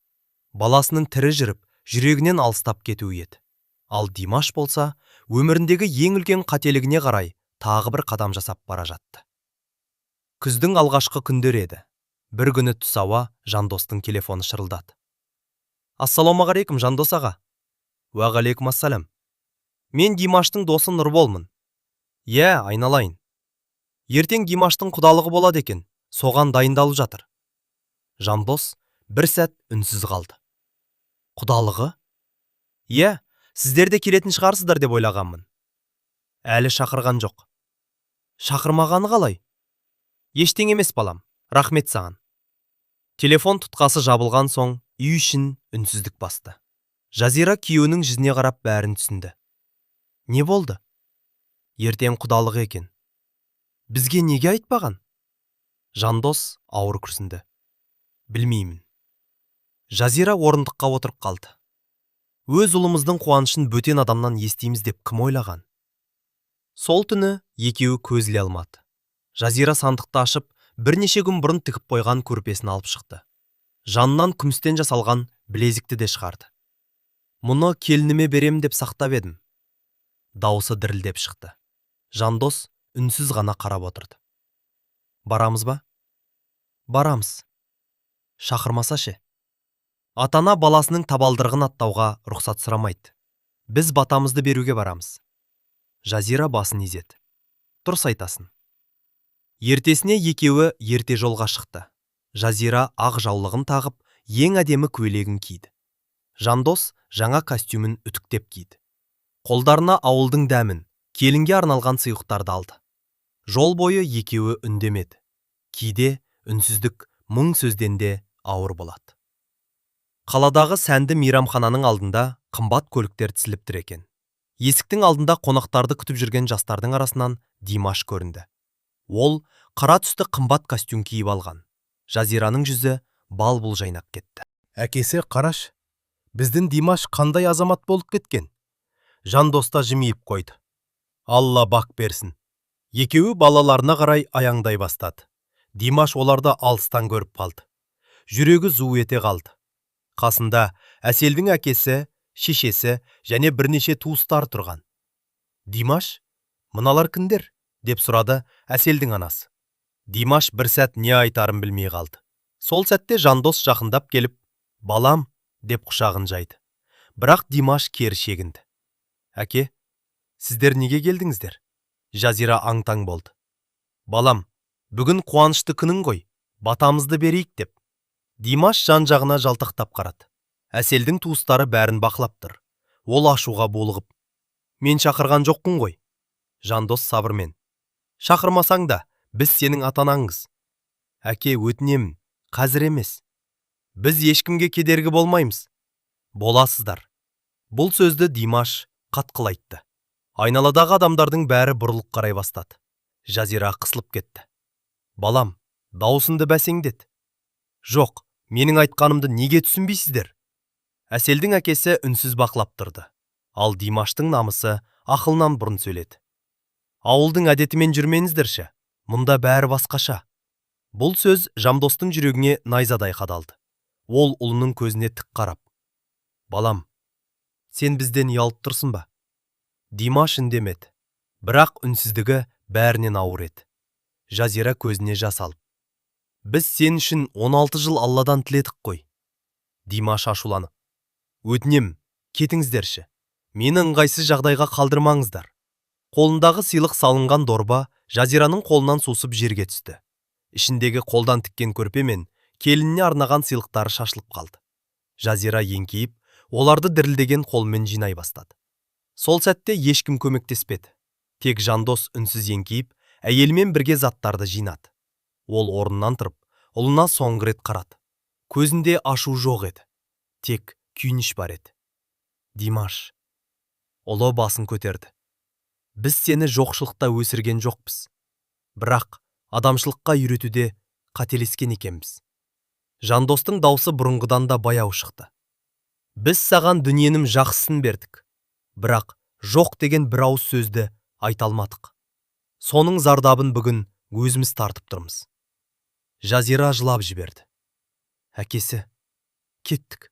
Баласының тірі жүріп, жүрегінен алыстап кетуі еді. Ал Димаш болса, өміріндегі ең үлкен қателігіне қарай тағы бір қадам жасап бара жатты. Күздің алғашқы күндері еді. Бір күні түс ауа Жандостың телефоны шырылдады. Ассалаумағалейкум, Жандос аға. Уағалейкум ассалам. Мен Димаштың досы Нұрболмын. Иә, айналайын. Ертең Димаштың құдалығы болады екен, соған дайындалып жатыр. Жандос бір сәт үнсіз қалды. Құдалығы? Иә, сіздер де келетін шығарсыздар деп ойлағанмын. Әлі шақырған жоқ. Шақырмағаны қалай? Ештеңе емес, балам, рахмет саған. Телефон тұтқасы жабылған соң үй ішін үнсіздік басты. Жазира күйеуінің жүзіне қарап бәрін түсінді. Не болды? Ертең құдалық екен. Бізге неге айтпаған? Жандос ауыр күрсінді. Білмеймін. Жазира орындыққа отырып қалды. Өз ұлымыздың қуанышын бөтен адамнан естиміз деп кім ойлаған? Сол түні екеуі көз іле алмады. Жазира сандықты ашып, бірнеше күн бұрын тігіп қойған көрпесін алып шықты. Жанынан күмістен жасалған білезікті де шығарды. Мұны келініме берем деп сақтап едім. Даусы дірілдеп шықты. Жандос үнсіз ғана қарап отырды. Барамыз ба? Барамыз. Шақырмаса ше? Ата-ана баласының табалдырығын аттауға рұқсат сұрамайды. Біз батамызды беруге барамыз. Жазира басын изеді. Дұрыс айтасың. Ертесіне екеуі ерте жолға шықты. Жазира ақ жаулығын тағып, ең әдемі көйлегін киді. Жандос жаңа костюмін үтіктеп киді. Қолдарына ауылдың дәмін, келінге арналған сыйлықтарды алды. Жол бойы екеуі үндемеді. Кейде үнсіздік мың сөзден де ауыр болады. Қаладағы сәнді мейрамхананың алдында қымбат көліктер тізіліп тұр екен. Есіктің алдында қонақтарды күтіп жүрген жастардың арасынан Димаш көрінді. Ол қара түсті қымбат костюм киіп алған. Жазираның жүзі бал-бұл жайнап кетті. Әкесі, қараш, біздің Димаш қандай азамат болып кеткен. Жандос та жымиып қойды. Алла бақ берсін. Екеуі балаларына қарай аяңдай бастады. Димаш оларды алыстан көріп қалды. Жүрегі зу ете қалды. Қасында Әселдің әкесі, шешесі және бірнеше туыстары тұрған. Димаш, мыналар кімдер? Деп сұрады Әселдің анасы. Димаш бір сәт не айтарын білмей қалды. Сол сәтте Жандос жақындап келіп, балам, деп құшағын жайды. Бірақ Димаш кері шегінді. Әке, сіздер неге келдіңіздер? Жазира аң-таң болды. Балам, бүгін қуанышты күнің ғой, батамызды берейік деп. Димаш жан-жағына жалтақтап қарады. Әселдің туыстары бәрін бақылап тұр. Ол ашуға булығып, мен шақырған жоқпын ғой. Жандос сабырмен. Шақырмасаң да, біз сенің ата-анаңбыз. Әке, өтінемін, қазір емес. Біз ешкімге кедергі болмаймыз. Боласыздар. Бұл сөзді Димаш қатқыл айтты. Айналадағы адамдардың бәрі бұрылып қарай бастады. Жазира қысылып кетті. Балам, дауысыңды бәсеңдет. Жоқ, менің айтқанымды неге түсінбейсіздер? Әселдің әкесі үнсіз бақылап тұрды. Ал Димаштың намысы ақылынан бұрын сөйледі. Ауылдың әдетімен жүрмеңіздерші, мұнда бәрі басқаша. Бұл сөз Жандостың жүрегіне найзадай қадалды. Ол ұлының көзіне тік қарап: Балам, сен бізден ұялып тұрсың ба? Димаш үндемеді. Бірақ үнсіздігі бәрінен ауыр еді. Жазира көзіне жас алып: Біз сен үшін 16 жыл Алладан тіледік қой. Димаш ашуланып: Өтінем, кетіңіздерші. Мені ыңғайсыз жағдайға қалдырмаңыздар. Қолындағы сыйлық салынған дорба Жазираның қолынан сусып жерге түсті. Ішіндегі қолдан тіккен көрпе мен келініне арнаған сыйлықтары шашылып қалды. Жазира еңкейіп, оларды дірілдеген қолымен жинай бастады. Сол сәтте ешкім көмектеспеді. Тек Жандос үнсіз еңкейіп, әйелімен бірге заттарды жинады. Ол орнынан тұрып, ұлына соңғы рет қарады. Көзінде ашу жоқ еді, тек күйініш бар еді. «Димаш». Ұлы басын көтерді. «Біз сені жоқшылықта өсірген жоқпыз, бірақ адамшылыққа үйретуде қателескен екенбіз». Жандостың даусы бұрынғыдан да баяу шықты. «Біз саған дүниенің жақсысын бердік, бірақ жоқ деген бір ауыз сөзді айта алмадық. Соның зардабын бүгін өзіміз тартып тұрмыз». Жазира жылап жіберді. «Әкесі, кеттік».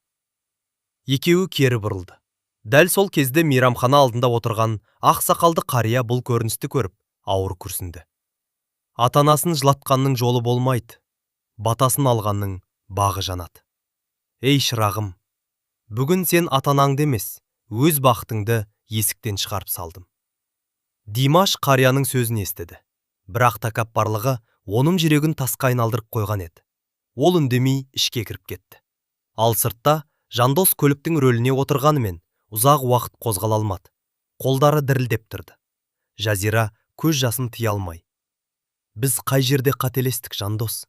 Екеуі кері бұрылды. Дәл сол кезде мейрамхана алдында отырған ақ сақалды қария бұл көріністі көріп, ауыр күрсінді. «Ата-анасын жылатқанның жолы болмайды, батасын алғанның бағы жанады. Ей, шырағым, бүгін сен ата-анаңды емес, өз бақытыңды есіктен шығарып салдың». Димаш қарияның сөзін естіді, бірақ тәкаппарлығы оның жүрегін тасқа айналдырып қойған еді. Ол үндемей ішке кіріп кетті. Ал сыртта Жандос көліктің рөліне отырғанымен, ұзақ уақыт қозғала алмады. Қолдары дірілдеп тұрды. Жазира көз жасын тыя алмай: «Біз қай жерде қателестік, Жандос?»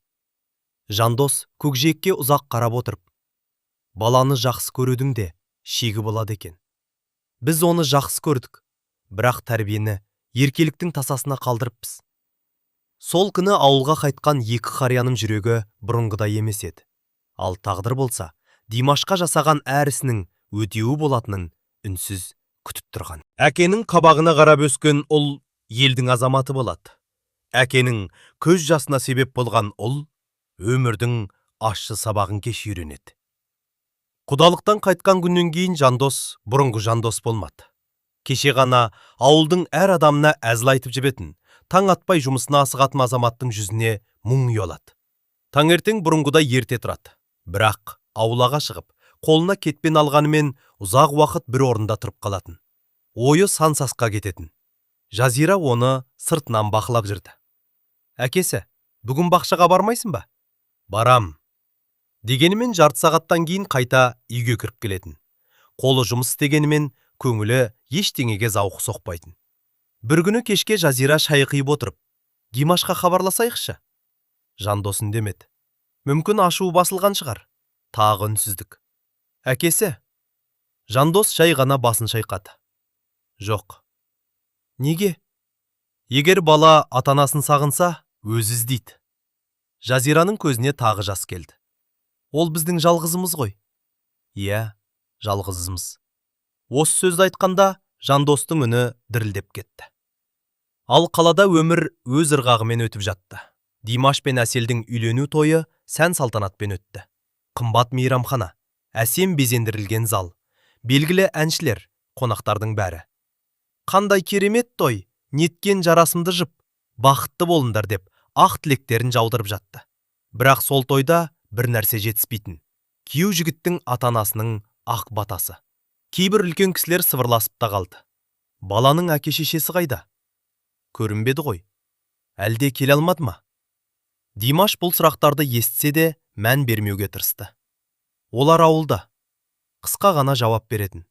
Жандос көкжиекке ұзақ қарап отырып: «Баланы жақсы көрудің де шегі болады екен. Біз оны жақсы көрдік, бірақ тәрбиені еркеліктің тасасына қалдырыппыз». Сол күні ауылға қайтқан екі қарияның жүрегі бұрынғыдай емес еді. Ал тағдыр болса, Димашқа жасаған әр ісінің өтеуі болатынын үнсіз күтіп тұрған. Әкенің қабағына қарап өскен ұл елдің азаматы болады. Әкенің көз жасына себеп болған ұл өмірдің ащы сабағын кеш үйренеді. Құдалықтан қайтқан күннен кейін Жандос бұрынғы Жандос болмады. Кеше ғана ауылдың әр адамына әзіл айтып жібетін, таң атпай жұмысына асығатын азаматтың жүзіне мұң ұялады. Таңертең бұрынғыдай ерте тұрады. Бірақ аулаға шығып, қолына кетпен алғанымен, ұзақ уақыт бір орында тұрып қалатын. Ойы сан сасқа кететін. Жазира оны сыртынан бақылап жүрді. «Әкесі, бүгін бақшаға бармайсың ба?» «Барам», – дегенімен, жарты сағаттан кейін қайта үйге кіріп келетін. Қолы жұмыс істегенімен, көңілі ештеңеге зауқы соқпайтын. Бір күні кешке Жазира шай құйып отырып: «Димашқа хабарласайықшы». Жандос үндемеді. Мүмкін, ашуы басылған шығар. Тағы үнсіздік. «Әкесі». Жандос жай ғана басын шайқады. «Жоқ». «Неге?» «Егер бала ата-анасын сағынса, өзі іздейді». Жазираның көзіне тағы жас келді. «Ол біздің жалғызымыз ғой». «Иә, жалғызымыз». Осы сөзді айтқанда Жандостың үні дірілдеп кетті. Ал қалада өмір өз ырғағымен өтіп жатты. Димаш пен Әселдің үйлену тойы сән салтанатпен өтті. Қымбат мейрамхана, әсем безендірілген зал, белгілі әншілер, қонақтардың бәрі: «Қандай керемет той, неткен жарасымды жұп, бақытты болыңдар», – деп ақ тілектерін жаудырып жатты. Бірақ сол тойда бір нәрсе жетіспейтін: күйеу жігіттің ата-анасының ақ батасы. Кейбір үлкен кісілер сыбырласып та қалды: «Баланың әке шешесі қайда? Көрінбеді ғой. Әлде келе алмады ма?» Димаш бұл сұрақтарды естісе де, мән бермеуге тырысты. «Олар ауылда», – қысқа ғана жауап беретін.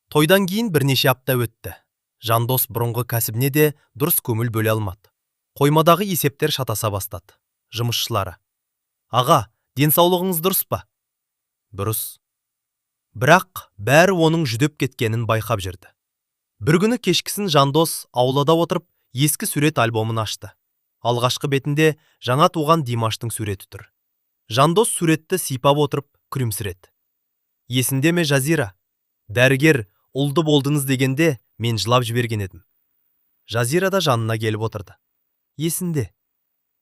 Тойдан кейін бірнеше апта өтті. Жандос бұрынғы кәсібіне де дұрыс көңіл бөле алмады. Қоймадағы есептер шатаса бастады. Жұмысшылары: «Аға, денсаулығыңыз дұрыс па?» «Дұрыс». Бірақ бәрі оның жүдеп кеткенін байқап жүрді. Бір күні кешкісін Жандос аулада отырып, ескі сурет альбомын ашты. Алғашқы бетінде жаңа туған Димаштың суреті тұр. Жандос суретті сипап отырып, күлімсіреді. «Есіңде ме, Жазира, дәрігер ұлды болдыңыз дегенде, мен жылап жіберген едім». Жазира да жанына келіп отырды. «Есінде.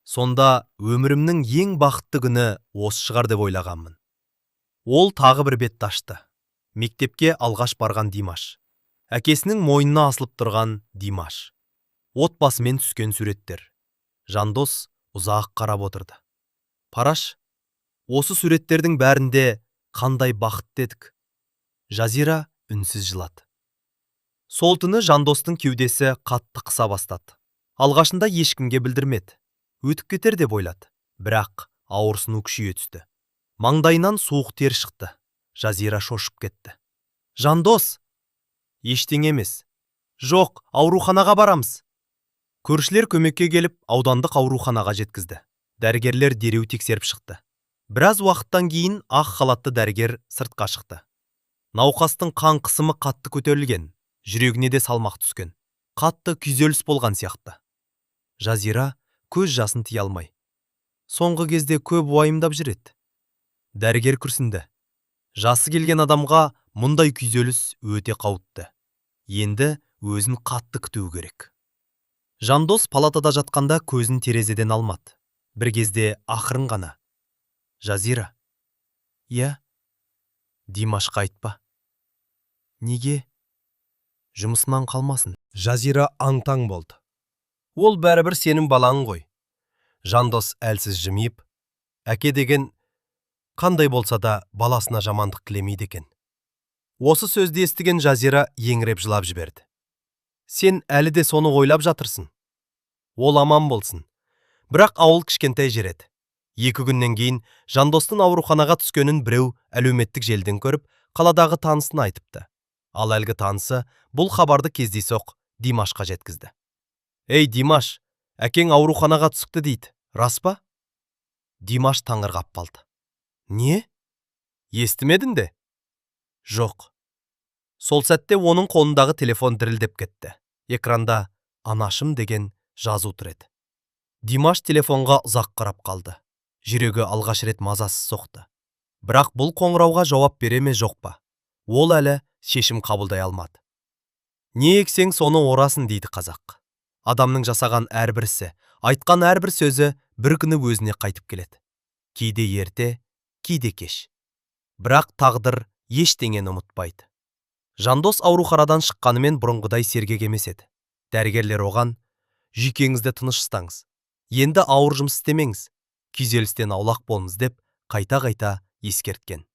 Сонда өмірімнің ең бақытты күні осы шығар деп ойлағанмын». Ол тағы бір бетті ашты. Мектепке алғаш барған Димаш, әкесінің мойнына асылып тұрған Димаш, отбасымен түскен суреттер. Жандос ұзақ қарап отырды. «Параш, осы суреттердің бәрінде қандай бақытты едік». Жазира үнсіз жылады. Сол түні Жандостың кеудесі қатты қыса бастады. Алғашында ешкімге білдірмеді, өтіп кетер деп ойлады. Бірақ ауырсыну күшейе түсті. Маңдайынан суық тер шықты. Жазира шошып кетті. «Жандос!» «Ештеңе емес». Жоқ, ауруханаға барамыз. Көршілер көмекке келіп, аудандық ауруханаға жеткізді. Дәрігерлер дереу тексеріп шықты. Біраз уақыттан кейін ақ халатты дәрігер сыртқа шықты. Науқастың қан қысымы қатты көтерілген, жүрегіне де салмақ түскен. Қатты күйзеліс болған сияқты. Жазира көз жасын тыя алмай: «Соңғы кезде көп уайымдап жүреді». Дәрігер күрсінді. Жасы келген адамға мұндай күйзеліс өте қауіпті. Енді өзін қатты күту керек. Жандос палатада жатқанда көзін терезеден алмады. Бір кезде ақырын ғана: «Жазира». «Иә». «Димашқа айтпа». «Неге?» «Жұмысынан қалмасын». Жазира аң-таң болды. «Ол бәрібір сенің балаң ғой». Жандос әлсіз жымиып, әке деген қандай болса да баласына жамандық тілемейді екен. Осы сөзді естіген Жазира еңіреп жылап жіберді. «Сен әлі де соны ойлап жатырсың. Ол аман болсын. Бірақ ауыл кішкентай жер еді». 2 күннен кейін Жандостың ауруханаға түскенін біреу әлеуметтік желіден көріп, қаладағы танысына айтыпты. Ал әлгі танысы бұл хабарды кездейсоқ Димашқа жеткізді. «Ей, Димаш, әкең ауруханаға түсіпті дейді, рас па?» Димаш таңырқап қалды. «Не? Естімедің де?» «Жоқ». Сол сәтте оның қолындағы телефон дірілдеп кетті. Экранда «Анашым» деген жазу тұр еді. Димаш телефонға ұзақ қарап қалды. Жүрегі алғаш рет мазасыз соқты. Бірақ бұл қоңырауға жауап бере ме, жоқ па? Ол әлі шешім қабылдай алмады. Не ексең, соны орасың дейді қазақ. Адамның жасаған әрбір ісі, айтқан әрбір сөзі бір күні өзіне қайтып келеді. Кейде ерте, кейде кеш. Бірақ тағдыр ештеңені ұмытпайды. Жандос ауруханадан шыққанымен, бұрынғыдай сергек емес еді. Дәрігерлер оған: «Жүйкеңізді тыныш ұстаңыз. Енді ауыр жұмыс істемеңіз. Күйзелістен аулақ болыңыз», – деп қайта-қайта ескерткен.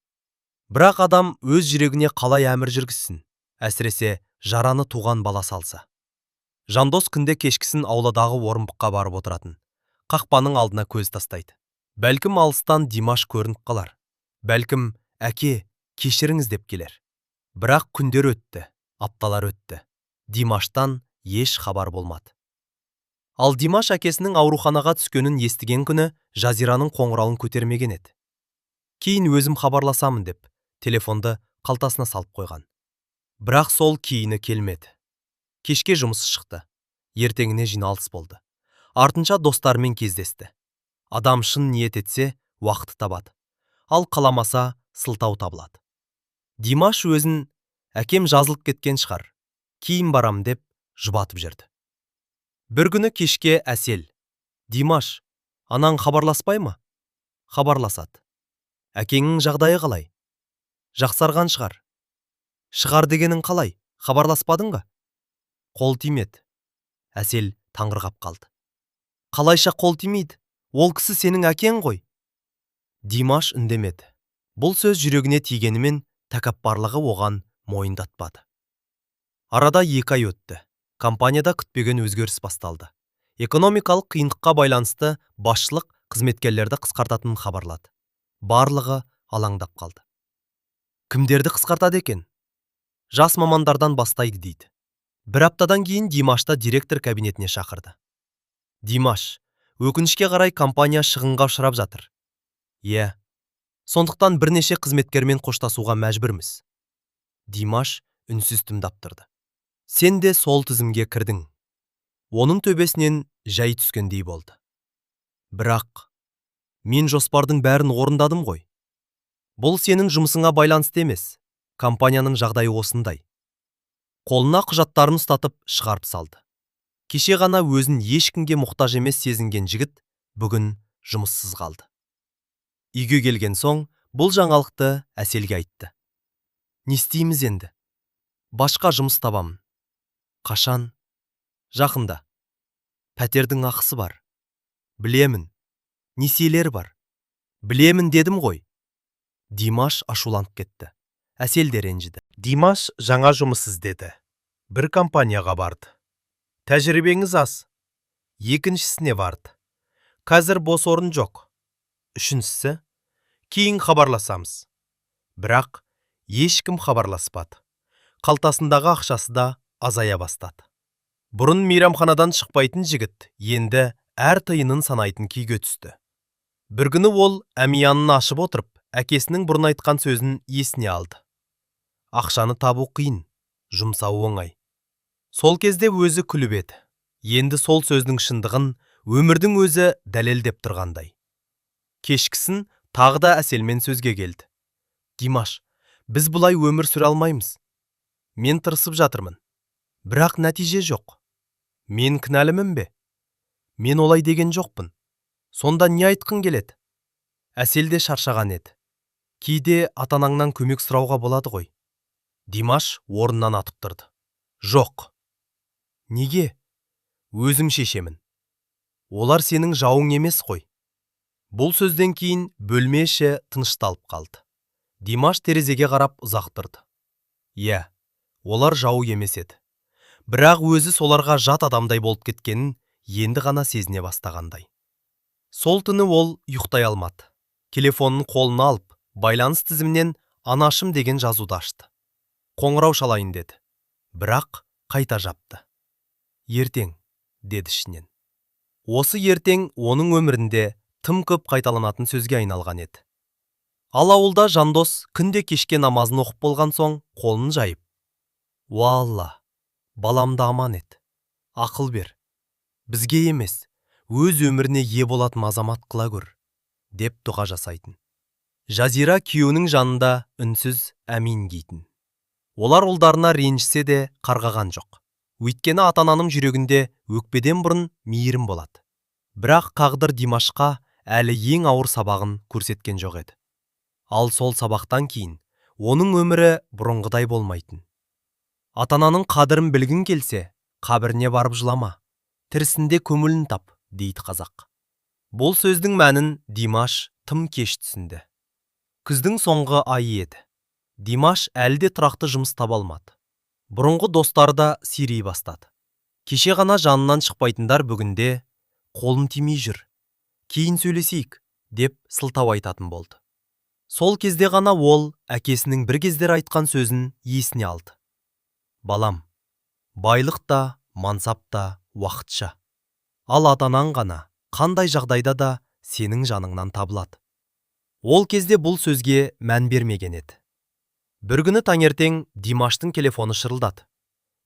Бірақ адам өз жүрегіне қалай әмір жүргізсін, әсіресе жараны туған бала салса. Жандос күнде кешкісін ауладағы орынбыққа барып отыратын. Қақпаның алдына көз тастайды. Бәлкім, алыстан Димаш көрініп қалар. Бәлкім, «Әке, кешіріңіз» деп келер. Бірақ күндер өтті, апталар өтті. Димаштан еш хабар болмады. Ал Димаш әкесінің ауруханаға түскенін естіген күні Жазираның қоңырауын көтермеген еді. «Кейін өзім хабарласамын» деп, телефонды қалтасына салып қойған. Бірақ сол кейіні келмеді. Кешке жұмысы шықты. Ертеңіне жиналыс болды. Артынша достарымен кездесті. Адам шын ниет етсе, уақыт табады. Ал қаламаса, сылтау табылады. Димаш өзін «Әкем жазылып кеткен шығар, кейін барам» деп жұбатып жүрді. Бір күні кешке Әсел: «Димаш, анаң хабарласпай ма?» «Хабарласады». «Әкеңнің жағдайы қалай?» «Жақсарған шығар». «Шығар дегенің қалай? Хабарласпадың ба?» «Қол тимеді». Әсел таңырқап қалды. «Қалайша қол тимейді? Ол кісі сенің әкең ғой». Димаш үндемеді. Бұл сөз жүрегіне тигенімен, тәкаппарлығы оған мойындатпады. Арада 2 ай өтті. Компанияда күтпеген өзгеріс басталды. Экономикалық қиындыққа байланысты басшылық қызметкерлерді қысқартатынын хабарлады. Барлығы алаңдап қалды. Кімдерді қысқартады екен? Жас мамандардан бастайды дейді. Бір аптадан кейін Димашты директор кабинетіне шақырды. «Димаш, өкінішке қарай, компания шығынға ұшырап жатыр». «Иә». «Сондықтан бірнеше қызметкермен қоштасуға мәжбүрміз». Димаш үнсіз тыңдап тұрды. «Сен де сол тізімге кірдің». Оның төбесінен жай түскендей болды. «Бірақ мен жоспардың бәрін орындадым ғой». «Бұл сенің жұмысыңа байланысты емес. Компанияның жағдайы осындай». Қолына құжаттарын ұстатып, шығарып салды. Кеше ғана өзін ешкімге мұқтаж емес сезінген жігіт бүгін жұмыссыз қалды. Үйге келген соң бұл жаңалықты Әселге айтты. «Не істейміз енді?» «Басқа жұмыс табамын». «Қашан?» «Жақында». «Пәтердің ақысы бар». «Білемін». «Несиелер бар». «Білемін дедім ғой». Димаш ашуланып кетті. Әсел де ренжіді. Димаш жаңа жұмыс іздеді. Бір компанияға барды. «Тәжірибеңіз аз». Екіншісіне барды. «Қазір бос орын жоқ». Үшіншісі: «Кейін хабарласамыз». Бірақ ешкім хабарласпады. Қалтасындағы ақшасы да азая бастады. Бұрын мейрамханадан шықпайтын жігіт енді әр тиынын санайтын күйге түсті. Бір күні ол әмиянын ашып отырып, әкесінің бұрын айтқан сөзін есіне алды. Ақшаны табу қиын, жұмсау оңай. Сол кезде өзі күліп еді. Енді сол сөздің шындығын өмірдің өзі дәлелдеп тұрғандай. Кешкісін тағы да Әселмен сөзге келді. Димаш, біз бұлай өмір сүре алмаймыз. Мен тырысып жатырмын. Бірақ нәтиже жоқ. Мен кінәлімін бе? Мен олай деген жоқпын. Сонда не айтқың келеді? Әсел де шаршаған еді. Кейде ата-анаңнан көмек сұрауға болады ғой. Димаш орнынан атып тұрды. Жоқ. Неге? Өзім шешемін. Олар сенің жауың емес қой. Бұл сөзден кейін бөлме іші тынышталып қалды. Димаш терезеге қарап ұзақ тұрды. Иә, олар жау емес еді. Бірақ өзі соларға жат адамдай болып кеткенін енді ғана сезіне бастағандай. Сол түні ол ұйықтай алмады. Телефонын қолына алып, байланыс тізімінен «Анашым» деген жазуды ашты. Қоңырау шалайын деді. Бірақ қайта жапты. Ертең, деді ішінен. Осы ертең оның өмірінде тым көп қайталанатын сөзге айналған еді. Ал ауылда Жандос күнде кешке намазын оқып болған соң қолын жайып: «Уа Алла, баламды аман ет, ақыл бер. Бізге емес, өз өміріне ие болатын азамат қыла көр», деп дұға жасайтын. Жазира күйеуінің жанында үнсіз әмин дейтін. Олар ұлдарына ренжісе де, қарғаған жоқ. Өйткені ата-ананың жүрегінде өкпеден бұрын мейірім болады. Бірақ тағдыр Димашқа әлі ең ауыр сабағын көрсеткен жоқ еді. Ал сол сабақтан кейін оның өмірі бұрынғыдай болмайтын. Ата-ананың қадірін білгің келсе, қабіріне барып жылама. Тірісінде көңілін тап, дейді қазақ. Бұл сөздің мәнін Димаш тым кеш түсінді. Күздің соңғы айы еді. Димаш әлі де тұрақты жұмыс таба алмады. Бұрынғы достары да сирей бастады. Кеше ғана жанынан шықпайтындар бүгінде «қолым тимей жүр, кейін сөйлесейік» деп сылтау айтатын болды. Сол кезде ғана ол әкесінің бір кездері айтқан сөзін есіне алды. Балам, байлық та, мансап та уақытша. Ал ата-анаң ғана қандай жағдайда да сенің жаныңнан табылады. Ол кезде бұл сөзге мән бермеген еді. Бір күні таңертең Димаштың телефоны шырылдады.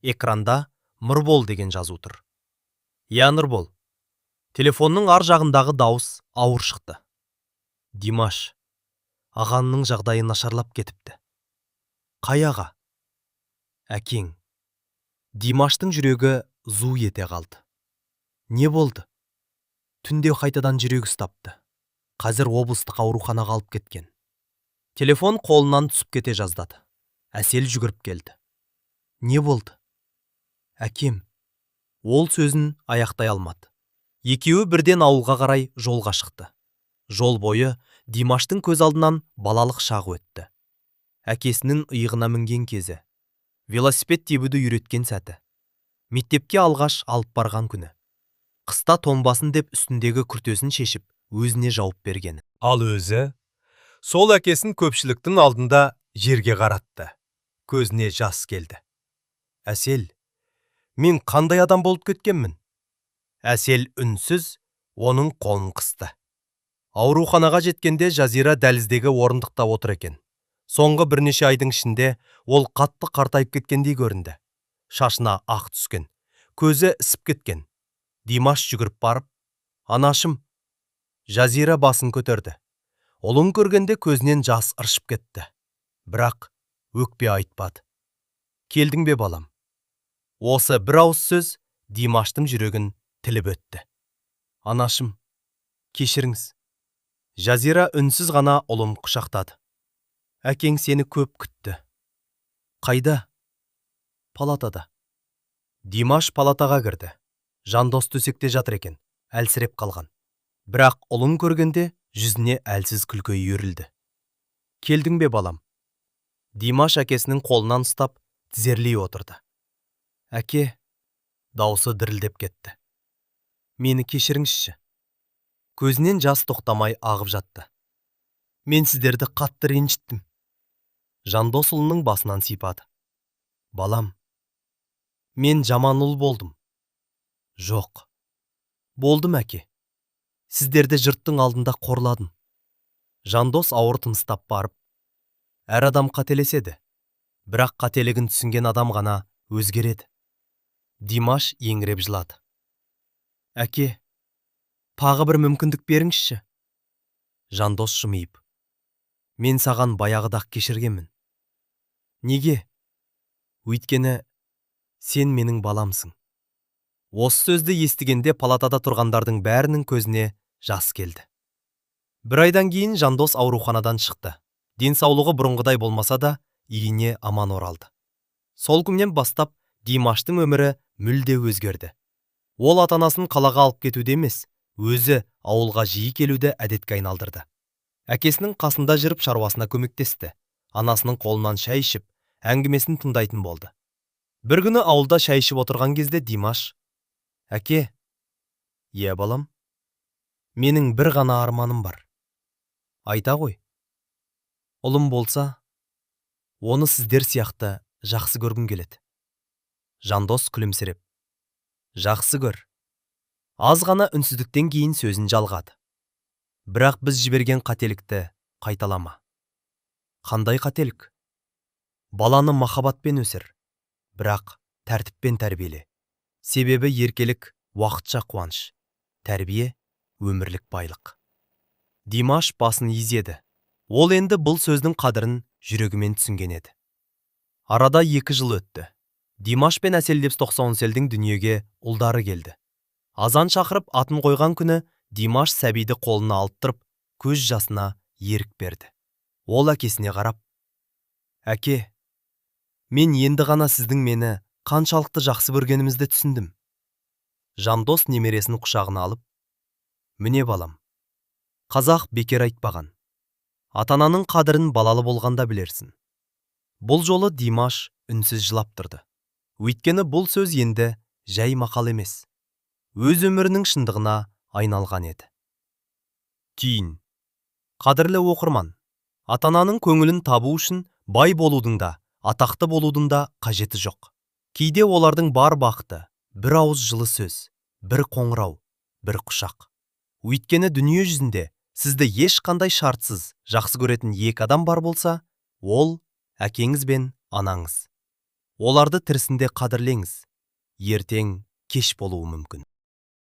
Экранда «Нұрбол» деген жазу тұр. Иә, Нұрбол. Телефонның ар жағындағы дауыс ауыр шықты. Димаш, ағаңның жағдайы нашарлап кетіпті. Қай аға? Әкең. Димаштың жүрегі зу ете қалды. Не болды? Түнде қайтадан жүрегі ұстапты. Қазір облыстық ауруханаға алып кеткен. Телефон қолынан түсіп кете жаздады. Әсел жүгіріп келді. Не болды? Әкем. Ол сөзін аяқтай алмады. Екеуі бірден ауылға қарай жолға шықты. Жол бойы Димаштың көз алдынан балалық шағы өтті. Әкесінің иығына мінген кезі. Велосипед тебуді үйреткен сәті. Мектепке алғаш алып барған күні. Қыста тоңбасын деп үстіндегі күртесін шешіп, өзіне жауып бергені. Ал өзі сол әкесін көпшіліктің алдында жерге қаратты. Көзіне жас келді. Әсел, мен қандай адам болып кеткенмін? Әсел үнсіз оның қолын қысты. Ауруханаға жеткенде Жазира дәліздегі орындықта отыр екен. Соңғы бірнеше айдың ішінде ол қатты қартайып кеткендей көрінді. Шашына ақ түскен, көзі ісіп кеткен. Димаш жүгіріп барып: «Анашым!» Жазира басын көтерді. Ұлын көргенде көзінен жас ыршып кетті. Бірақ өкпе айтпады. Келдің бе, балам? Осы бір ауыз сөз Димаштың жүрегін тіліп өтті. Анашым, кешіріңіз. Жазира үнсіз ғана ұлын құшақтады. Әкең сені көп күтті. Қайда? Палатада. Димаш палатаға кірді. Жандос төсекте жатыр екен, әлсіреп қалған. Бірақ ұлын көргенде жүзіне әлсіз күлкі үйірілді. Келдің бе, балам? Димаш әкесінің қолынан ұстап, тізерлей отырды. Әке, даусы дірілдеп кетті. Мені кешіріңізші. Көзінен жас тоқтамай ағып жатты. Мен сіздерді қатты ренжіттім. Жандос ұлының басынан сипады. Балам, Мен жаман ұл болдым. Жоқ. Болдым, әке. Сіздерді жұрттың алдында қорладым. Жандос ауыр тыныстап барып: «Әр адам қателеседі, бірақ қателігін түсінген адам ғана өзгереді». Димаш еңіреп жылады. «Әке, тағы бір мүмкіндік беріңізші». Жандос жымиып: «Мен саған баяғыда ақ кешіргенмін». «Неге?» «Өйткені сен менің баламсың». Осы сөзді естігенде палатада тұрғандардың бәрінің көзіне жас келді. Бір айдан кейін Жандос ауруханадан шықты. Денсаулығы бұрынғыдай болмаса да, үйіне аман оралды. Сол күннен бастап Димаштың өмірі мүлде өзгерді. Ол ата-анасын қалаға алып кетуді емес, өзі ауылға жиі келуді әдетке айналдырды. Әкесінің қасында жүріп, шаруасына көмектесті. Анасының қолынан шай ішіп, әңгімесін тыңдайтын болды. Бір күні ауылда шай ішіп отырған кезде Димаш: «Әке». «Иә, балам». «Менің бір ғана арманым бар». «Айта ғой». «Ұлым болса, оны сіздер сияқты жақсы көргім келеді». Жандос күлімсіреп: «Жақсы көр». Аз ғана үнсіздіктен кейін сөзін жалғады: «Бірақ біз жіберген қателікті қайталама». «Қандай қателік?» «Баланы махаббатпен өсір, бірақ тәртіппен тәрбиеле. Себебі еркелік — уақытша қуаныш, тәрбие — өмірлік байлық». Димаш басын изеді. Ол енді бұл сөздің қадірін жүрегімен түсінген еді. Арада 2 жыл өтті. Димаш пен Әсел Тоқсаунселдің дүниеге ұлдары келді. Азан шақырып, атын қойған күні Димаш сәбиді қолына алып тұрып, көз жасына ерік берді. Ол әкесіне қарап: «Әке, мен енді ғана сіздің мені қаншалықты жақсы көргеніңізді түсіндім». Жандос немересін құшағына алып: «Міне, балам, қазақ бекер айтпаған: ата-ананың қадірін балалы болғанда білерсің». Бұл жолы Димаш үнсіз жылап тұрды. Өйткені бұл сөз енді жай мақал емес, өз өмірінің шындығына айналған еді. Түйін. Қадірлі оқырман, ата-ананың көңілін табу үшін бай болудың да, атақты болудың да қажеті жоқ. Кейде олардың бар бақыты — бір ауыз жылы сөз, бір қоңырау, бір құшақ. Өйткені дүние жүзінде сізді ешқандай шартсыз жақсы көретін екі адам бар болса, ол — әкеңіз бен анаңыз. Оларды тірісінде қадірлеңіз, ертең кеш болуы мүмкін.